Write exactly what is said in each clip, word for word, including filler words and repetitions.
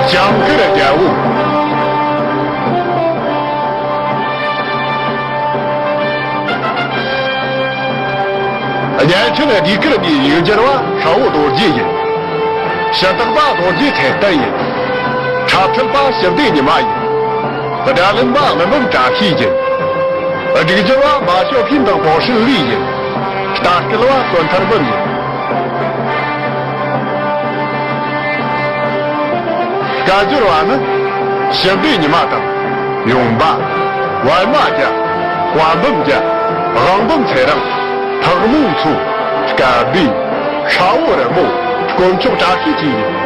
ཇིང་གུར་རྒྱལ་པོ། བརྙན་འཕྲིན་ཟློས་གར་པའི་ཡིག་སྒྱུར་བ་ཧྲ་བོ་རྡོ་རྗེ་ཡིན། ཞུ་དག་པ་རྡོ་རྗེ་ཐེར་ལྡན་ཡིན། འཁྲབ་ཁྲིད་པ་ཞི་བདེ་ཉི་མ་ཡིན། སྒྲ་ལེན་པ་ཀླུ་འབུམ་བཀྲ་ཤིས་ཡིན། སྒྲིག་སྦྱོར་བ་མ་ཞོ་ཕིན་དང་པོ་ཧྲིན་ལི་ཡིན། ལྟ་སྐུལ་བ་བསོད་ཐར་འབུམ་ཡིན། སྐད་སྒྱུར་བ་ནི། ཞི་བདེ་ཉི་མ་དང་། ཡུམ་པ། པད་མ་རྒྱལ། དཔལ་འབུམ་རྒྱལ། དབང་འབུམ་ཚེ་རིང་། ཕག་མོ་མཚོ། སྐལ་བྷེ། ཧྲ་བོ་རི་མོ། དཀོན་མཆོག་བཀྲ་ཤིས་བཅས་ཡིན།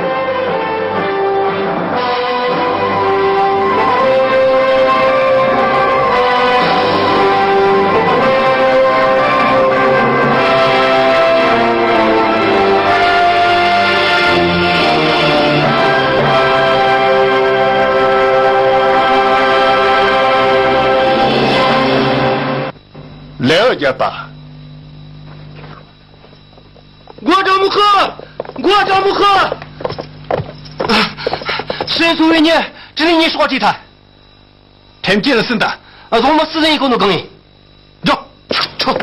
ལེའུ་བརྒྱད་པ། མགོ་གྲང་མོ་ཁུ། མགོ་གྲང་མོ་ཁུ། སུན་སུ་བའི་ཉེ་དྲི་ནི་ཉེ་ཤོག་ཅི་ཐ། ཐེམ་ཅི་ལ་སུན་ད། བཟུང་མ་སུ་ཟིན་ཡི་གོ་ནོ་གང་ཡིན། འགྲོ། ཁྲོ།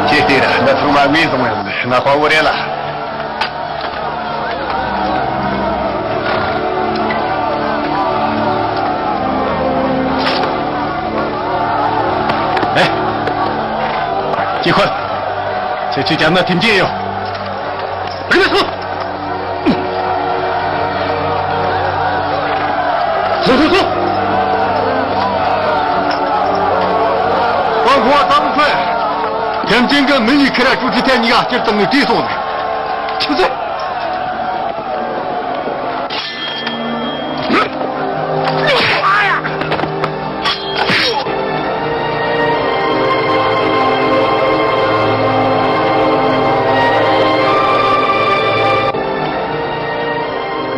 ཁྱེད་དེ་ར་འདི་ཚང་མ་ངས་བཟུང་ཡོད། ང་དཔའ་བོ་རེད་ལ། ཨེ། ཅི་ཁོ། ཁྱེད་ཚོས་རྒྱབ་ན་ཐིམ་གྱི་ཡོད། རིག་མེད་སོང་། སོང་སོང་སོང་། ཨོ་ཧོ་ད་མི་ཁོས། ཐེམ་ཅིན་གྱི་མི་ཡི་ཁི་ར་ཀྲུ་ཁྲི་ཐེ་གཉིས་ཀ་སྤྱིར་བཏང་ནས་བྲོས་སོང་ནས། ཆུ་ཚོད།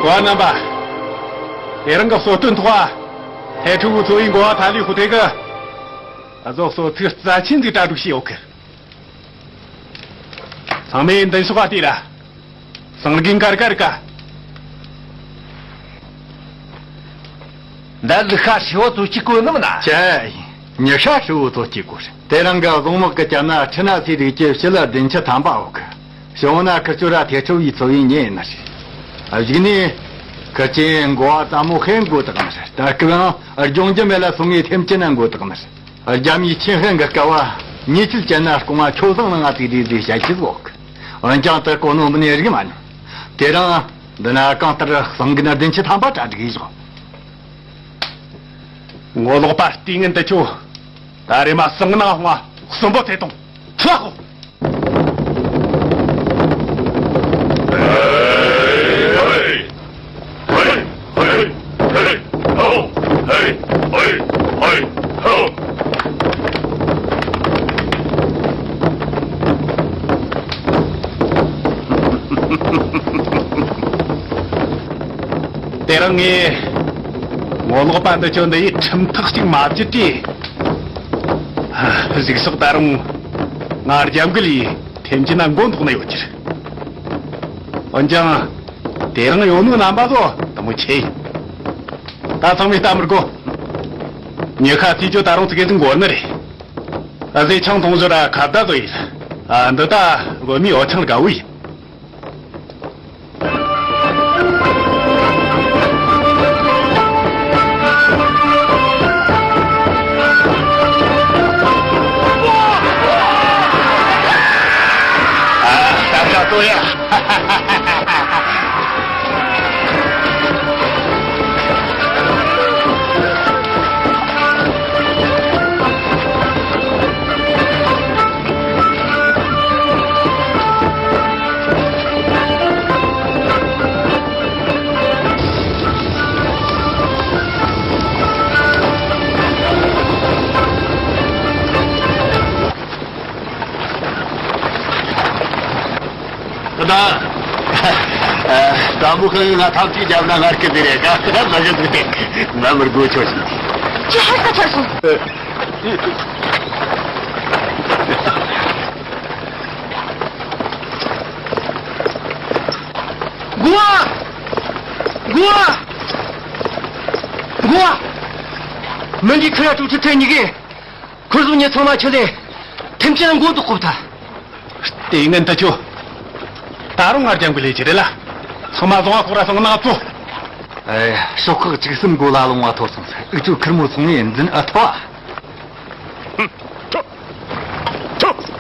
བ་རྣམ་པ། དེ་རིང་གི་གསོལ་སྟོན་ཐོག་ཐའི་ཁྲི་བོའི་ཚོ་བའི་འགོ་བ་ཐ་ལི་ཧུ་ཐེ་གི་ཨ་ཟོ་གསོལ་ཚིགས་རྩ་ཆེན་ཟིག་གྲ་སྒྲིག་བྱས་ཡོད་གི། ཚང་མས་མདུན་ཕྱོགས་ལ་བལྟས་ར། སང་གིན་ཀར་ཀར་ཀ། འདི་ལུག་ཤ་ཧྲིལ་བོ་ཚོ་གཅིག་གོ་ནམ་ན། ཅི། ཉི་ཤ་ཧྲིལ་བོ་ཚོ་གཅིག་གོ་རེད། དེ་རིང་གི་བཟུང་དམག་གི་རྒྱབ་ན་ཁྲི་ན་སི་རིགས་ཀྱི་ཕྱི་ལ་བདུན་ཅུ་ཐམ་པ་འོག་གི། ཞོ་ན་ཁི་ཆོ་ར་ཐེ་ཁྲི་བའི་ཚོ་བའི་ཉེ་ཡིན་ན་ཞིག་གཞུག་ནས་ཁི་ཆེན་མགོ་བ་ཙམ་མོ་ཧེ་མགོ་དག་མི་རེད། ད་སྐབས་ཡང་སྦྱོང་རྒྱུ་མེད་ལ་སོང་ངས་ཐེམ་ཅི་ན་མགོ་དག་མི་རེད། རྒྱ་མིའི་ཆིན་ཧན་གྱི་སྐབས་བ་ཉེས་ཆད་བཅད་ན་རྐང་བ་ཁྱོད་བཟང་ལ་ང་དེ་རེད་ཟེར་བཤད་ཀྱི་ཟོག་འོན་ཀྱང་དེ་གོ་ནོ་མིན་ནས་རིག་མ་མྱོང་། དེ་རིང་འདི་ན་གང་ལྟར་སང་གི་ན་བདུན་ཅུ་ཐམ་པ་གྲ་སྒྲིག་ཡིན་ཟོག་ངོ་ལོག་པ་ལྟས་ངན་དེ་ཁྱོད་ད་རེས་མ་སང་ན་ཧོང་བ་གསོན་པོ་ཐེ་དང་ཐུ་ལ་ཧོ། དེ་རིང་ངས་ངོ་ལོག་པ་འདི་ཚོ་འདི་ཡི་ཁྲིམས་ཐག་ཅིག་མ་བཅད་དེ། གཟིགས་ཤོག་ད་རུང་ང་རྒྱབ་འགལ་ཡིས་ཐེམ་ཅི་ན་མགོ་འདོགས་ནས་ཡོད་ཀྱི་རེད། འོན་ཀྱང་དེ་རིང་ཡོད་ནོ་རྣམ་པ་ཚོ་དུ་མོ་ཆེ་ཡིན། ད་ཚང་མས་ལྟ་མི་དགོ། ཉི་ཤ་ཚེས་བཅུ་ད་རུང་ཚིག་གི་འགོར་ནི་རེད། ཨ་ཟེ་ཆང་འཐུང་ཟོ་ར་ཁ་བརྡ་དོ་ཡིན། ཨ་འདི་ད་དགོན་མའི་འོ་ཆང་དགའ་བོ་ཡིན། ཨ་ད་ད་དོ་ཡ། ད། ཨ། ད་མོ་ཁང་ང་ཐམས་ཅད་རྒྱབ་ན་ངར་སྐད་དེ་རེད་ག་མ་གི་ཟིག་དེ། ང་མི་དགོས་ཆོག་ཞིག་ཅི་ཧར་ས་ཐར་སོང་། གོ་བ། གོ་བ། གོ་བ། མི་འདི་ཁ་ར་ཀྲུའུ་ཁྲི་ཐེ་གཉིས་ཀས། ཁོར་ཟུང་ཉེ་ཚང་མ་ཁྱོད་ལས་ཐེམ་ཆེན་མགོ་འདོགས་གོ་ད། ལྟས་ངན་ད་ཁྱོད། ད་རུང་ང་རྒྱང་པའི་ལས་ཀྱི་རེད་ལ། ཚང་མ་བཟུང་བ་ཁོག་ར་སོང་ན་ཚོ། ཨེ། ཤོག་ཁག་བཅུ་གསུམ་མགོ་ལ་ལོང་བ་ཐོར་སོང་ཟེར། ཨུ་ཚོ་ཁིར་མོ་ཚོང་ངེ་འཛིན་ཨ་ཐོ་བ། ཧུམ། ཐོ། ཐོ།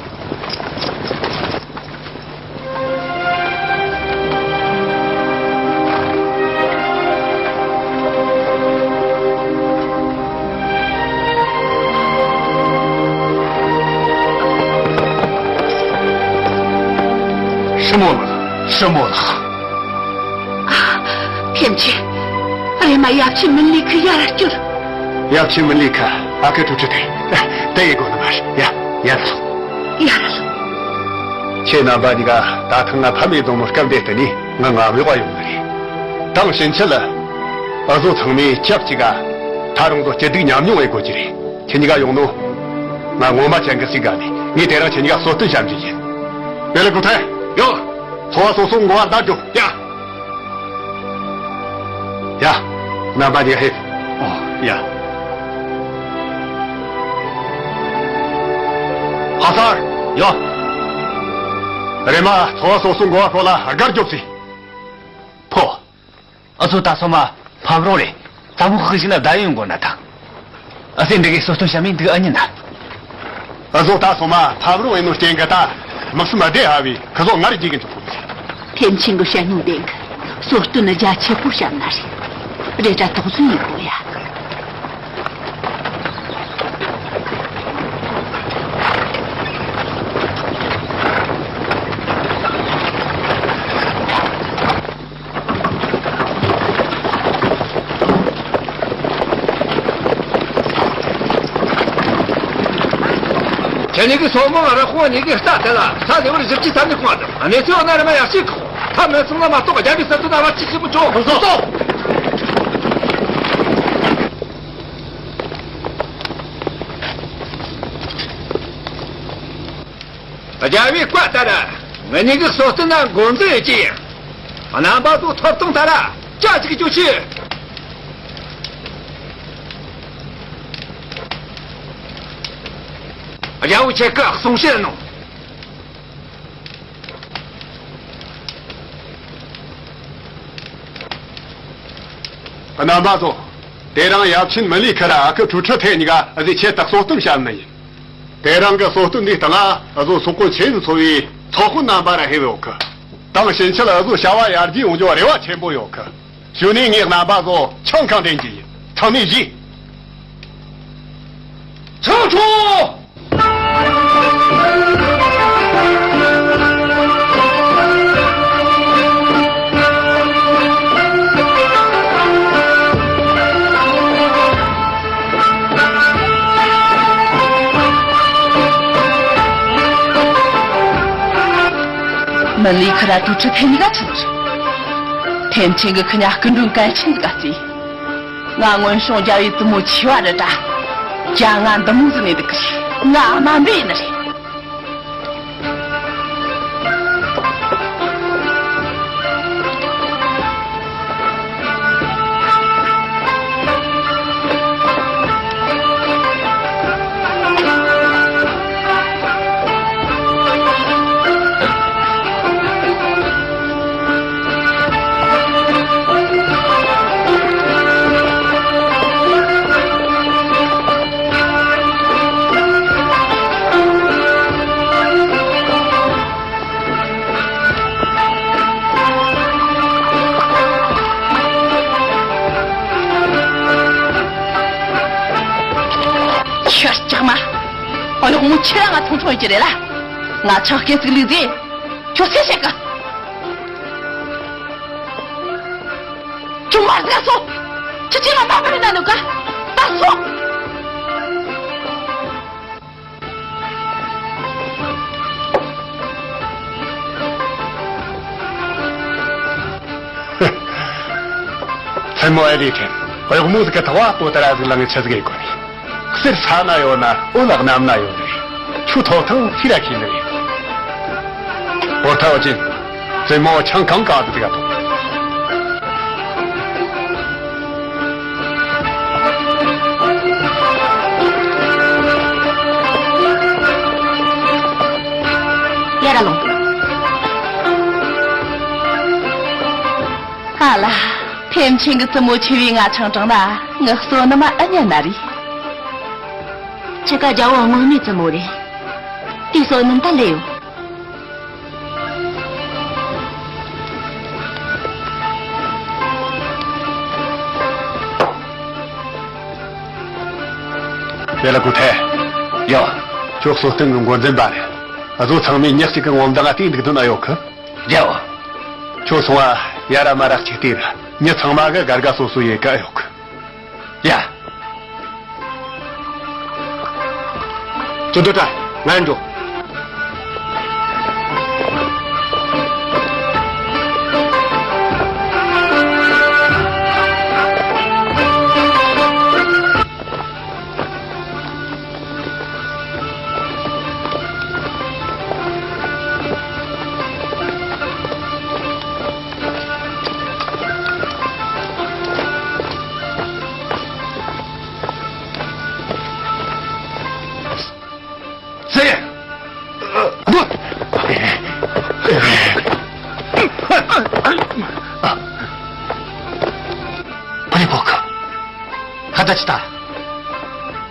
ཧྲི་མོ་ལགས། ཧྲི་མོ་ལགས། ཨ། ཐེམ་ཆེན། རེམ་མ་ཡབ་ཆེན་མིན་ལི་ཁི་ཡར་སྐྱོར། ཡབ་ཆེན་མིན་ལི་ཁི་ཨ་ཁུ་ཀྲུའུ་ཁྲི་ཐེ། དེ་ཡི་སྒོ་ནས་མ་རེད། ཡ། ཡར་ལོངས། ཡར་ལོངས། ཁྱེད་རྣམ་པ་གཉིས་ཀ་ད་ཐེངས་ང་ཕ་མེས་རྡོང་མོ་སྐབས་འདི་ལྟ་ནས་ང་ང་མི་བ་ཡོང་ནི་རེད། དེང་ཕྱིན་ཆད་ལ་འུ་ཟོ་ཚང་མས་ཆབས་ཅིག་ག་ད་རུང་ཚོ་སྐྱིད་སྡུག་མཉམ་མྱོང་བྱེད་དགོས་ཀྱི་རེད། ཁྱེད་གཉིས་ཀ་ཡོང་ནོ། ང་ངོ་མ་ཅན་གི་སྲིད་ག་ནས་ངས་དེ་རིང་ཁྱེད་གཉིས་ཀ་གསོལ་སྟོན་བྱ་རྒྱུ་ཡིན། པེ་ལེ་ཀུ་ཐེ། ཡོ། ཚོ་བ་སོ་སོ་ངོ་བ་འདར་རྒྱོབ། ཡ། ཡ། རྣམ་པ་གཉིས་ཀ་ཕེབས། ཨོ། ཡ། ཧ་སར། ཡོ། རེམ་མ་ཚོ་བ་སོ་སོ་མགོ་བ་ཁོ་ལ་སྒར་རྒྱོབ་ཟིན། ཕོ། ཨུ་ཚོ་ད་སོ་མ་ཕམ་རོགས་རེད། ད་མོ་ཁག་ཞིག་ན་བདའ་ཡོང་དགོ་ན་ཐང་། ཨ་ཙི་འདི་གའི་གསོལ་སྟོན་བྱ་མིན་འདུག་ཨ་ཉིན་ན། ཨུ་ཚོ་ད་སོ་མ་ཕམ་རོགས་ཡིན་ནོ་རྐྱེན་གི་ད་མི་སུ་མ་བདེ་ཧ་བི་ཁི་ཚོ་ངར་རྒྱུག་གི་འཇུག་གོ། ཐེམ་ཆེན་གི་བཤད་ནོ་བདེན་གི། གསོལ་སྟོན་ནི་རྒྱ་ཆེ་པོ་བཤད་ན་རེད། རེ་དྲ་དོགས་ཟོན་ཡིན་པོ་ཡ། ཁྱེད་གཉིས་ཀྱི་སོག་མོ་ང་རང་ཁོང་གཉིས་ཀྱི་རྟ་དེ་ལ་ས་ལེ་བར་བཞི་བཅུ་ཐམ་ནས་ཁོང་དང་གནས་ཚུལ་ན་རེ་མ་ཡག་ཅིག་ཁོང་ཐ་མེད་སོང་ན་མ་གཏོགས་རྒྱ་མི་ས་ཚུ་ན་བ་ཅི་ཞིག་མི་ཆོག་ཧོ་སོ། རྒྱལ་བའི་བཀའ་ལྟར་ང་གཉིས་ཀྱི་སོ་སྟོན་ན་འགོ་འཛིན་ཡོད་ཀྱི་ཡིན། རྣམ་པ་ཚོ་ཐོབ་ཐང་ལྟར་ཅག་ཅིག་རྒྱུ་ཆེ། རྒྱལ་བོ་ཁྱེད་ཀྱི་གསུང་བཤད་གནང་། རྣམ་པ་ཚོ། དེ་རིང་ཡབ་ཆེན་མི་ལི་ཁི་ར་ཨ་ཁུ་ཁྲུ་ཁྲི་ཐེ་གཉིས་ཀ་ཨ་ཟི་ཆེད་དུ་གསོལ་སྟོན་བྱ་ནི་ཡིན། དེ་རིང་གི་གསོལ་སྟོན་འདིའི་སྟེང་ང་ཨ་ཟོ་སོག་པོ་ཆེན་ཚོ་བའི་ཚོགས་དཔོན་རྣམ་པ་ར་ཧེ་བོ་ཁི། དེང་ཕྱིན་ཆད་ཨ་ཟོ་བྱ་བ་ཡར་རྒྱས་ཡོང་རྒྱུ་རེ་བ་ཆེན་པོ་ཡོད་ཁི། གཞུག་ནས་ངས་རྣམ་པ་ཚོ་ཆང་ཁང་འདྲེན་གྱི་ཡིན། ཚང་མས་བཞེས། ཆང་འཐུང་། མི་ལི་ཁི་ར་ཏུ་ཁྲི་ཐེ་གཉིས་ཀ་ཁྲིད། ཐེམ་ཆེན་གྱི་ཁི་ཉ་སྐུ་མགྲོན་གལ་ཆེན་ཟིག་ག་བརྩིས། ང་སྔོན་བྱུང་རྒྱལ་བའི་བཙུན་མོ་ཆེ་བ་རེད་ད། རྒྱ་ང་འདི་མོ་ཟིག་ནས་འདུག་གི། ང་དམའ་འབེབས་ནི་རེད། ཁྱོད་སྐྲག་མ། ཨ་ཡོ་མོ་ཁྱེད་རང་ང་ཐུང་ཐུང་ཡོད་ཀྱི་རེད་ལ། ང་ཆག་སྐད་ཅིག་ལུས་རྗེས། ཁྱོད་ཚེ་ཆད་གི། ཁྱོད་མར་ཟས་སོ། ཁྱོད་ཁྱེད་ང་མ་པ་རེད་ན་ནུ་ག། ད་སོ། མོ་ཨེ་རེད་ཐེ། གཡོག་མོ་ཟིག་གི་ཐག་བ་པོ་ཏ་ར་ཟིག་ལངས་ཆི་ཟིག་ཡེ་གོ་ནི། གསེར་ས་ན་ཡོད་ན་འོད་གནམ་ན་ཡོད་ནི་རེད། ཆུ་ཐོག་ཐང་ཤི་ར་ཤི་ནི་རེད། པོ་ཏ་འོ་ཅན། བཙུན་མོ་ཆང་གང་ག་ཟིག་ག་ཐོག་ཡར་ལོངས། ཨ་ལ། ཐེམ་ཆེན་གྱི་བཙུན་མོ་ཆེ་བའི་ང་ཆང་དྲངས་ན་ངའི་བསོད་ནམས་ཨ་ཉན་ན་རེད། ཁྱེད་ཀ་རྒྱལ་བོ་སྔོན་མའི་བཙུན་མོ་རེད། དེའི་བསོད་ནམས་ད་ལས་ཡོང་། དེ་ལ་གུ་ཐེ། ཡོ། ཁྱོད་གསོ་སྟོན་གྱི་འགོ་འཛིན་པ་རེད། བཟོ་ཚང་མས་ཉག་གཅིག་གི་ངོ་མདངས་ལྟས་འདུག་དོན་ཨ་ཡོད་གི། རྒྱལ་བོ། ཁྱོད་སོང་བ་ཡ་ར་མ་ར་གཅིག་ལྟོས་ར། མྱི་ཚང་མ་གི་དགའ་དགའ་སོ་སོ་ཡེ་ག་ཡོད་གི། ཡ། ཅོ་དོ་ཏྲ། ང་འགྲོ། ཟེར། ཕ་རི་པོ་ཁ། ཁ་ད་ཅི་ད།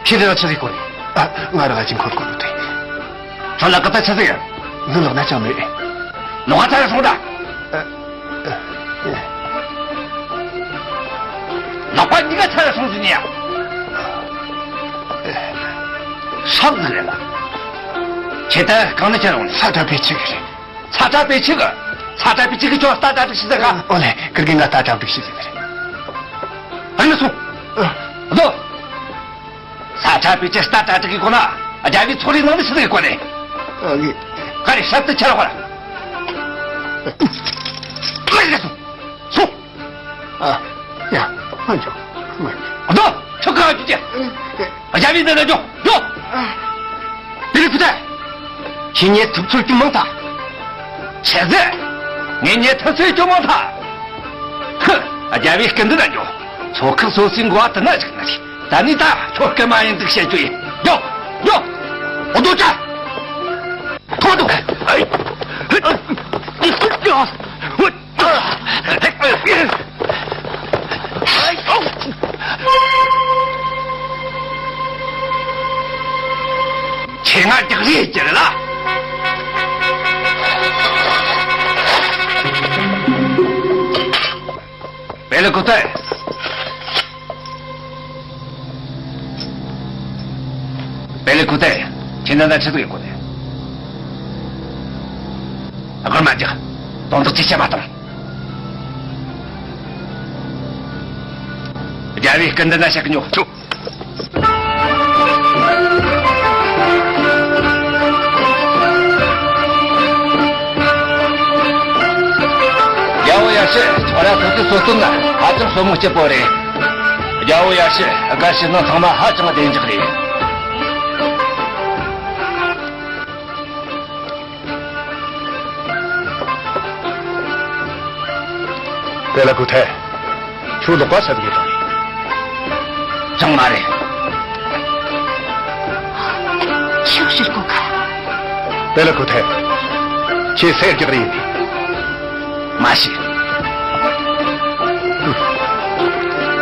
ཁྱེད་རང་ཆི་ཟིག་གོ་རེད། ཨ། ང་རང་ཅིག་འཁོར་གོ་ནོ་དེ། ཁྱོད་ལ་ཀ་ད་ཆི་ཟིག་ཡ། ནུ་ལོག་ན་ཅང་མེད། ལོག་ཐར་སོང་ད། ལག་པ་གཉིས་ཀ་ཚར་སོང་ཟིན་ཡ། ཤག་ཟིག་རེད་ལ། ཁྱེད་ད་གང་ནས་ཁྱེར་ཡོང་ནས། ས་ཁྲ་པེ་ཆི་གི་རེད། ས་ཁྲ་པེ་ཆི་གི། ས་ཁྲ་པེ་ཆི་གི་ཁྱོད་རྟ་གྲ་སྒྲིག་ཤི་ཟེར་ག་ཨོ་ལེ། ཁིར་གི་ང་རྟ་གྲ་སྒྲིག་ཤི་ཟེར་གི་རེད། ཨ་ནི་སོང་། ཨ། ལོ། ས་ཁྲ་པེ་ཆི་རྟ་གྲ་སྒྲིག་གི་གོ་ན། རྒྱལ་བོའི་ཚོགས་རའི་ནང་ནས་ཤི་ཟེར་གི་གོ་ནས། ཨ་ལེ། ག་རེ་ཤབ་ཏུ་ཁྱེར་བ་ར། ཨ་ལེ་སོང་། སོང་། ཨ། ཡ། ང་འགྲོ། ང་འགྲོ། རྡོ། ཁྱོད་གང་འགྲོ་རྒྱུ། རྒྱལ་བོའི་འདི་ན་འགྲོ། འགྲོ། དེ་ལས་ཕུ་ཐལ། ཁྱེད་ཉིད་ཐུབ་ཚོད་ཀྱི་མང་ཐལ། ཆི་ཟེར། ངེད་ཉིད་ཐུབ་ཚོད་ཀྱི་མང་ཐལ། ཧུ། རྒྱལ་བོའི་སྐུ་མདུན་ན་འགྲོ། ཚོགས་ཁག་སོ་སོའི་འགོ་བ་དུ་ན་བཞག་ན་རེད། ད་ནི་ད་ཁྱོད་སྐུ་མ་ཡིན་འདུག་བཤད་རྒྱུ་ཡིན། འགྲོ། འགྲོ། འོ་དོ་ཅག་ཐོག་ཏུ། ཁྱེད་ང་རྒྱག་རེས་ཀྱི་རེད་ལ། པེ་ལེ་ཀུ་ཐེ། པེ་ལེ་ཀུ་ཐེ། ཁྱེད་འདི་ན་ཆི་ཟིག་ཡོད་གོ་ནས། སྒོར་མ་རྒྱག་དོན་དག་ཅི་བྱེད་མ་གཏོང་། རྒྱལ་བོའི་སྐུ་མདུན་ན་བཤད་གི་ཉོ། ཆོག་རྒྱལ་བོ་ཡར་ཞུ། ཁྱོད་ར་ཐུགས་ཀྱི་གསོལ་སྟོན་ན་ཧ་ཅང་གསོན་མོ་སྐྱིད་པོ་རེད། རྒྱལ་བོ་ཡར་ཞུ། དགའ་བྱེད་ནི་ཚང་མ་ཧ་ཅང་བདེ་འཇགས་རེད། པེ་ལ་ཀུ་ཐེ། ཁྱོད་ལོག་པ་ཟ་གི་ཡོད་དམ། ཅང་མ་རེད། ཁྱོད་ཕྱིར་གོ་ཁ། པེ་ལ་ཀུ་ཐེ། ཁྱེད་སེར་རྒྱག་རེད། མ་ཤི།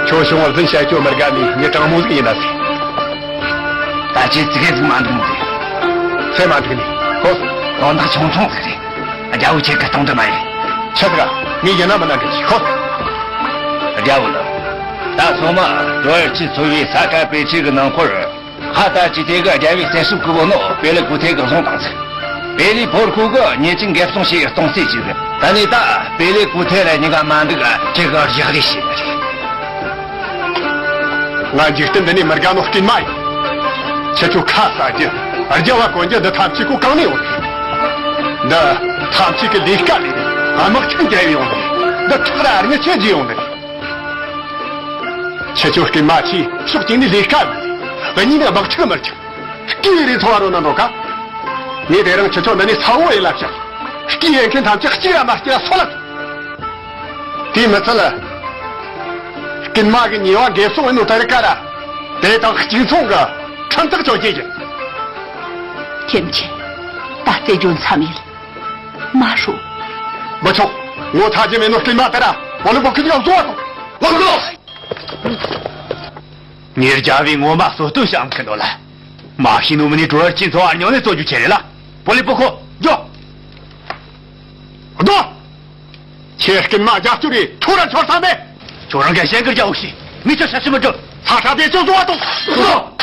ཁྱོད་བྱུང་བ་རྫུན་བཤད་རྒྱུ་མི་དགའ་ནི་མྱི་དྲང་མོ་ཟིག་ཡིན་ན་ཟིག་ད་ཁྱེད་ཙི་གེ་ཟིག་མ་འདུག་ནི་ཟིག་ཚེ་མ་འགྲིག་ནི་ཧོ། དོན་དག་ཆུང་ཆུང་ཟིག་རེད། རྒྱལ་བོ་ཁྱེད་ཀྱི་སྟོང་དུ་མ་ཡིན། ཆི་ཟིག་ག་ངས་ཡིན་ན་མིན་ན་འགྲིག་ཤོག་རྒྱལ་བོ་ལགས། ད་སོ་མ་ཀྲོ་ཡར་ཆི་ཚོ་བའི་ས་ཁ་པེ་ཆི་གི་ནང་འཁོར། ཧ་ད་ཅི་དེ་གི་རྒྱལ་བོའི་གསེར་སྲུབས་ཀུ་བོ་ནོ་པེ་ལི་ཀུ་ཐེ་གི་བཟུང་བཏང་ཟིག་པེ་ལི་ཕོར་ཁུ་གི་ཉེ་ཅིང་འགེབས་སྲུང་བྱས་གཏོང་རྩིས་བྱས་ཟིག་ད་ནི་ད་པེ་ལི་ཀུ་ཐེ་ལ་ཉི་ག་མ་འདུག་ཁྱེད་གི་རྒྱག་རེས་བྱས་ནི་རེད། ང་འཇིག་རྟེན་འདི་ནས་མི་དགའ་ནོ་སྐྱིད་མ་ཡིན། ཁྱེད་ཚོ་ཁ་ཟ་རྒྱུ། རྒྱལ་བ་གོན་རྒྱུ་འདི་ཐམས་ཅད་ཁོ་གང་ནས་ཡོང་ནི། འདི་ཐམས་ཅད་ཀྱི་ལས་ཀ་ལས་དམག་ཆེན་རྒྱལ་ཡོང་ནི། འདི་ཁྲག་ར་རྔུལ་ཆུ་རྒྱས་ཡོང་ནི། ཁྱེད་ཆོ་རྐུན་མ་ཆེ་ཕྱོགས་གཅིག་ནས་ལས་ཀ་མེད། གཉིས་ནས་དམག་འཁྲུག་མི་རྒྱུག་རྐུན་རེ་འཚོ་བ་རོལ་ན་འདོད་ག་ངས་དེ་རིང་ཁྱེད་ཆོ་འདི་ནས་ཚ་བོ་ཡེ་ལ་བཞག་རྐུན་ཡེ་མཁན་ཐམས་ཅད་གཅིག་ར་མ་སྐྱེ་ལ་སོད་ལ། དེའི་མི་ཚད་ལ། རྐུན་མ་གི་ཉེས་པ་འགེབས་སྲུང་ཡིན་ནོ་དེ་རིགས་ཀ་ར། དེ་དང་གཅིག་མཚུངས་གི་ཁྲིམས་ཐག་གཅོད་རྒྱུ་ཡིན། ཐེམ་ཆེན། ད་རྩེད་འཇོན་མཚམས་ཡིན། མ་ཧྲུ། མི་ཆོག་ངོ་ཚ་རྒྱུ་མེད་ནོ་རྐུན་མ་དེ་ར་བོ་ལི་པོ་ཁི་ཉག་བཟོ་བ་དང་། ལགས་སོ། ངས་རྒྱལ་བའི་ངོ་མ་གསོད་གཏོང་བྱ་མཁན་ནོ་ལ། མ་ཤི་ནོ་མི་ནི་གྲོ་བར་ཅི་འཚོ་བ་རྙིང་ནས་གཙོ་རྒྱུ་ཆེ་རེད་ལ། བོ་ལི་པོ་ཁོ་འགྱོ། རྡོ། ཁྱེད་རྐུན་མ་རྒྱབ་སྐྱོར་རེད། ཁྱོད་རང་འཆོར་ས་མེད། ཁྱོད་རང་ག་ཞེན་ཁུར་རྒྱག་འོ་ཤི། མི་ཚོ་ཤ་ཤི་མི་འགྲོ། ས་ཁྲ་དེ་ཚོ་བཟོ་བ་དང་། ད་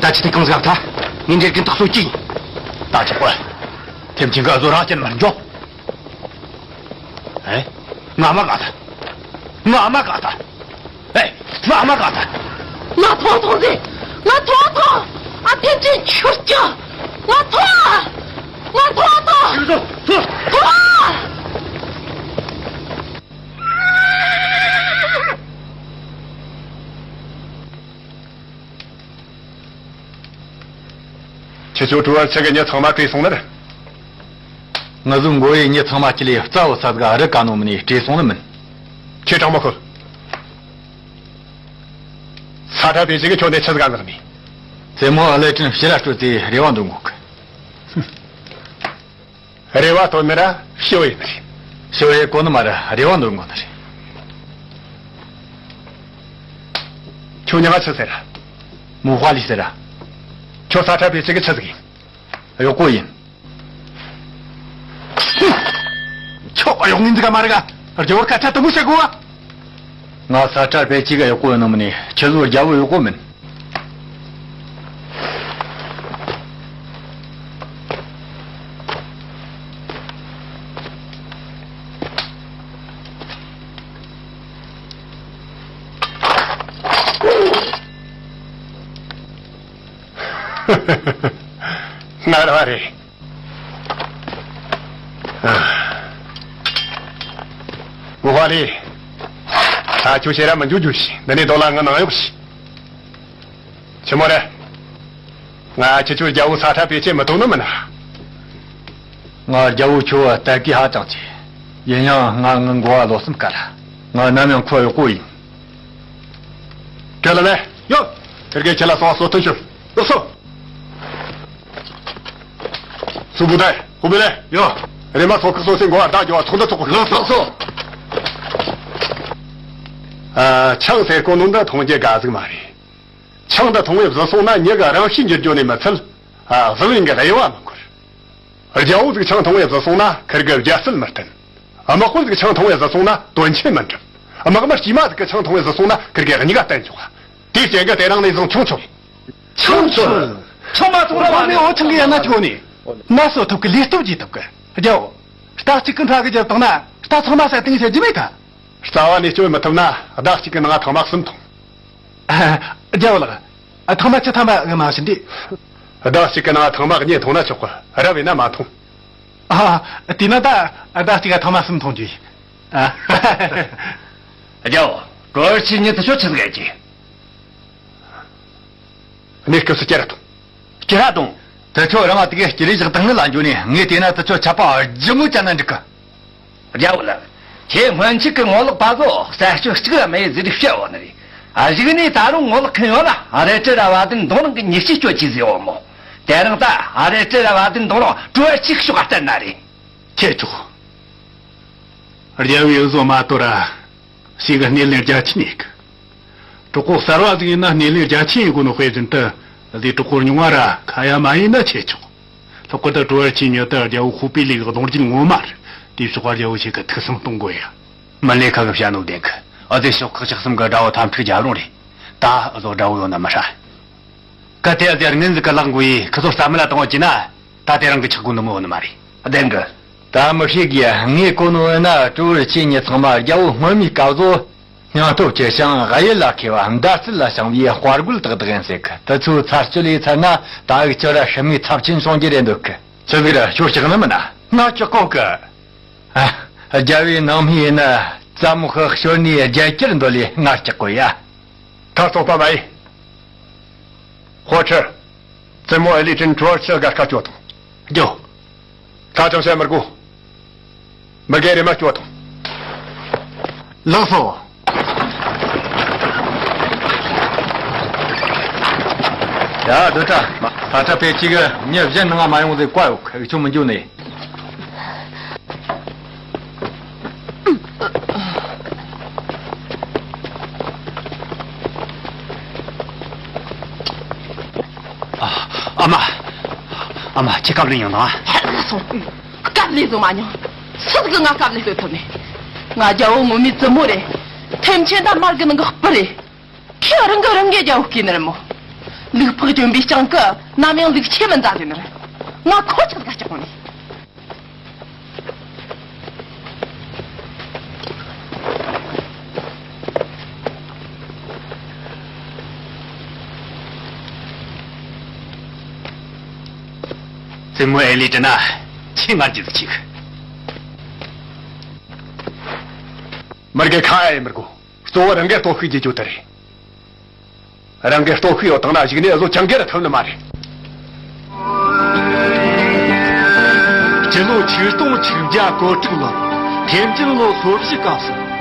ལྟ་ཆི་དེ་གང་ཟག་ཐ་ངས་འདྲེར་གིན་ཐག་སོ་ཅི་ཡིན། ད་ཆོག་གོ། ཐེམ་ཆེན་ག་བཟོ་རང་ཅན་མར་འཇོག་ཨེ། ང་མ་ག་ད། ང་མ་ག་ད། ཨེ། ང་མ་ག་ད། ང་ཐོང་ཐོང་ཟེ། ང་ཐོང་ཐོང་། ཨ་ཐེམ་ཆེན་ཆུར་ཅི། ང་ཐོང་། ང་ཐོང་ཐོང་། ཐོང་། ཁྱེད་ཚོ་གྲུ་བར་ཆེ་གི་མྱི་ཚང་མ་བྲོས་སོང་ནི་རེད། ང་ཚོའི་མགོ་བའི་མྱི་ཚང་མ་ཅི་ལས་རྩ་བོ་ས་ཟིག་རི་ཀ་ནོ་མི་ནས་བྲོས་སོང་ནི་མིན། ཁྱེད་དྲང་མོ་ཁོ། ས་ཁྲ་བེ་ཅིག་གི་ཁྱོད་ནས་ཆི་ཟིག་ག་ལག་མི། རྩེད་མོ་ཨ་ལེ་ཀྲིན་ཕྱི་ར་སྤྲོད་དེ་རེ་བ་འདོན་གོ་གི། རེ་བ་བཏོན་ནི་ར་ཤི་བ་ཡིན་ནི་རེད། ཤི་བ་ཡི་གོ་ནི་མ་ར་རེ་བ་འདོན་གོ་ནི་རེད། ཁྱོད་མྱིང་ང་ཆི་ཟེར། མུ་ཧ་ལི་ཟེར། ཁྱོད་ས་ཁྲ་བེ་ཅིག་གི་ཆི་ཟིག་ཡིན། གཡོག་པོ་ཡིན། ཁྱོད་གཡོག་ངན་འདི་ག་མ་རེད་ག་རྒྱ་བོར་སྐད་ཆ་དུ་མོ་བཤད་གོ་བ། ང་ས་ཁྲ་བེ་ཅིག་གི་གཡོག་པོ་ཡིན་ནོ་མིན་ནི་ཁྱེད་ཚོ་རྒྱ་བོའི་གཡོག་པོ་མིན། ངར་བ་རེད། མུ་ཧ་ལི། ད་ཁྱོད་ཤེས་ར་མི་འཇུག་རྒྱུ་ཞིག་འདི་ནས་རྡོ་ལ་ང་ནང་གཡོག་ཞིག་ཆི་མོ་རེད། ང་ཁྱེད་ཚོའི་རྒྱལ་པོ་ས་ཁྲ་བེ་ཅིག་མི་ཐུབ་ནི་མིན་ན། ང་རྒྱལ་པོ་ཁྱོད་བལྟ་གི་ཧ་ཅང་ཆེ། ཡིན་ཡང་ང་ངི་མགོ་བ་ལོ་གསུམ་དཀར། ང་ནམ་ཡང་ཁོ་གཡོག་པོ་ཡིན། ཀྲེ་ལ་ལེ། ཡོད། ཁིར་གེ་ཁྱེད་ལ་སོང་སོ་ཐུན་ཞུ། ལགས་སོ། སུ་བུ་དའི་ཧུ་བི་ལེ། ཡོད། རེ་མ་སོ་ཁི་སོ་སེ་མགོ་བ་ད་རྒྱོ་བ་ཚོགས་འདུ་ཚོགས་གོ། ལགས་སོ། ཨ། ཆང་ཟེར་གོ་ནོ་འདི་འཐུང་རྒྱུ་དགའ་ཟིག་མ་རེད། ཆང་འདི་འཐུང་བའི་བཟི་སོང་ན་མྱི་གི་རང་གཤིས་འགྱུར་རྒྱུ་ནས་མི་ཚད། ཨ། བཟི་ལིང་གི་དབྱེ་བ་མི་འཁོར། རྒྱལ་པོ་ཟིག་ཆང་འཐུང་བའི་བཟི་སོང་ན་ཁིར་གི་རྒྱལ་སྲིད་མི་བརྟན། དམག་དཔོན་ཟིག་ཆང་འཐུང་བའི་བཟི་སོང་ན་དོན་ཆེན་མི་འགྲུབ། དམག་མི་དཀྱུས་མ་ཟིག་གི་ཆང་འཐུང་བའི་བཟི་སོང་ན་ཁིར་གི་གཉིས་ཀ་བརྟན་ཆོག་དེའི་རྐྱེན་གི་དེ་རིང་ནས་བཟུང་ཆང་མཆོད། ཆང་མཆོད། ཆང་མ་འཐུང་བ་ནི་འོ་ཆང་གི་ཡན་ན་ཆོག་ནི། ན་སོ་ཐུབ་གི་ལུས་སྟོབས་ཀྱིས་ཐུབ་གི། རྒྱལ་པོ། རྟ་གཅིག་གི་འཕྲ་གི་རྒྱབ་བཏང་ན་རྟ་ཚང་མ་ཟ་སྟེང་བྱེད་རྒྱུ་མེད་ད། རྩ་བ་ནས་སྤྱོད་མི་ཐུབ་ན་ཟླ་གཅིག་གི་ནང་ཐེངས་མ་གསུམ་འཐུང་། རྒྱལ་པོ་ལགས། ཐེངས་མ་བཅུ་ཐམ་པ་གི་མ་བྱིན་ཏེ། ཟླ་གཅིག་གི་ནང་ཐེངས་མ་གཉིས་འཐུང་ན་ཆོག་གི། རབ་ཡིན་ན་མ་འཐུང་། ཨ། དེས་ན་ད་ཟླ་གཅིག་ག་ཐེངས་མ་གསུམ་འཐུང་རྒྱུ་ཡིན། ཨ། རྒྱལ་པོ། གོ་ཆི་ཉིད་དུ་ཤོད་ཆི་ཟིག་ཡ་གི། གནས་སྐབས་སུ་སྐྱེལ་ར་གཏོང་། སྐྱེལ་ར་གཏོང་། དེ་ཁྱོད་རང་དེ་གའི་སྐྱེལ་ལས་བཞག་དང་ནི་ལ་འཇོ་ནས་ངས་བལྟས་ན་དེ་ཁྱོད་ཆད་པ་ལྗིད་མོ་ཅན་ན་འགྲིག་གི། རྒྱལ་པོ་ལགས། ཁྱེད་སྔོན་ཆད་ཀྱི་ངོ་ལོག་པ་ཚོ་ས་ཆུ་གཅིག་ལ་མེད་ཟེར་བཤད་འོ་ནི་རེད། ཨ། གཞུག་ནས་ད་རུང་ངོ་ལོག་མཁན་ཡོད་ན་རེ་ཀྲི་ར་བ་དན་མདུན་ལམ་གི་ཉེས་ཆད་གཅོད་ཀྱི་ཟེར་བ་མོ། དེ་རིང་ད་རེ་ཀྲི་ར་བ་དན་མདུན་ལམ་གྲོལ་ཅིག་ཤོག་ཨ་སྟན་ན་རེད། ཁྱེད་ཚོ། རྒྱལ་བོའི་འུ་ཟོ་མ་གཏོགས་ར་ཞིག་གི་སྣེ་ལེན་རྒྱ་ཆེན་ཡིན་གི། གྲོགས་པོ་གསར་བ་ཟིག་ཡིན་ན་སྣེ་ལེན་རྒྱ་ཆེན་ཡིན་དགོས་ནོ་དཔེ་བཞིན་དུ་ལས་གྲོགས་པོ་རྙིང་བ་ར་ཁ་ཡ་མ་ཡིན་ན་ཆེ་ཆོག་ལྷག་པར་དུ་གྲོ་བར་ཆེན་ཉོ་དུ་རྒྱལ་བོ་ཁུ་པི་ལི་གི་རྡུང་རྒྱུན་ངོ་མ་རེད། དེའི་ཕྱོགས་པ་རྒྱལ་བོ་ཞིག་གི་ཐུགས་བསམ་གཏོང་དགོས་ཡ། མི་ལས་ཁ་གི་བྱ་ནོ་བདེན་གི། ཨ་ཙི་ཕྱོགས་ཁག་ཅག་གསུམ་གི་དགྲ་བོ་འཐབ་འཁྲུག་རྒྱབ་རུང་རེད། ད་ཨ་ཟོ་དགྲ་བོ་ཡོང་ན་མི་ཧྲ། གལ་ཏེ་ཨ་ཙི་ར་ངན་ཟིག་གི་ལག་འགུལ་ཡས་ཁི་ཚོ་རྩ་མེད་ལ་གཏོང་བ་བྱས་ན། ད་དེ་རང་གི་ཆག་སྒོ་འདི་མོ་ཡོད་ནི་མ་རེད། བདེན་གི། ད་མི་ཤེས་གི། ངས་གོ་ནོ་ཡིན་ན་གྲོ་བར་ཆེན་ཉི་ཚང་མ་རྒྱལ་བོ་སྔོན་མའི་སྐབས་སུ་སྙིང་སྟོབས་ཆེ་ཞིང་གཡུལ་ལ་མཁས་པ་མདའ་རྩལ་ལ་བྱང་བའི་དཔའ་རྒོད་དག་དག་ཡིན་ཟེར་གི། དེ་ཚོའི་ཚར་གཅོད་ལས་ཚར་ན་ད་འུ་ཅག་ར་ཧྲི་མའི་ཚབས་ཆེན་བྱུང་རྒྱུ་རེད་འདོད་གི། ཆི་ཟིག་ར་ཁྱོད་སྐྲག་ནི་མིན་ན། ང་སྐྲག་གོ་གི། ཨ། རྒྱལ་བོའི་ནང་མི་ཡིན་ན་རྩྭ་མོ་ཁག་ཞོར་ནས་རྒྱལ་གྱུར་འདོད་ལས་ང་སྐྲག་གོ་ཡ། ད་རྟོགས་པ་མ་ཡིན། ཧོ་ཁྲི། བཙུན་མོ་ཨེ་ལི་ཏྲིན་གྲོ་བར་ཆེན་སྒར་ཁ་སྐྱོད་དང་། རྒྱོ། ད་ཅང་བཤད་མི་དགོས། མི་རྒན་རེ་མ་སྐྱོད་དང་། ལགས་སོ། ཡ་སྡོད་དྲ། ད་ལྟ་ཕལ་ཆེར་གི་མྱི་གཞན་ནང་ང་མ་ཡོང་ཟེར་བཀའ་ཡོད་གི། འུ་ཆོ་མི་འགྱོ་ནི། ཨ། ཨ་མ། ཨ་མ། ཁྱེད་སྐབས་ལས་མྱོང་དང་། ཧད་ལ་སོང་། སྐབས་ལས་བཟོ་མ་མྱོང་། སུ་ཟིག་གིས་ང་སྐབས་ལས་བཟོ་ཐུབ་ནས། ང་རྒྱལ་བོ་ངོ་མའི་བཙུན་མོ་རེད། ཐེམ་ཆེན་དང་མར་གི་ནང་གི་སྤུ་རེད། ཁྱེད་རང་གིས་རང་གི་རྒྱལ་བོ་བརྐུས་ནི་རེད་མོ། ལུག་ཕག་གྱོན་པའི་སྤྱང་ཀི་ནམ་ཡང་ལུག་ཁྱེར་མི་མཛའ་ཟེར་ནི་རེད། ང་ཁོ་ཆག་ག་སྐྲག་གོ་ནི། བཙུན་མོ་ཨེ་ལི་ཏྲི་ན་ཁྱེད་ང་རྒྱུད་གཅིག། མི་རྒན་ཁ་ཡ་ཡེ་མི་དགོས། གཙོ་བོ་རང་གི་སྟོབས་ཤུགས་ཀྱི་རྒྱུ་དེ་རེད། རང་གི་སྟོབས་ཤུགས་ཡོད་དང་ན་གཞུག་ནས་བཟོ་ཅང་གེ་ར་ཐུབ་ནི་མ་རེད། སྤྱི་ལོ་ཆིག་སྟོང་ཆིག་བརྒྱ་གོ་དྲུག་ལོར་ཐེམ་ཅིན་ལོ་སོ་བཞི་སྐབས་སུ།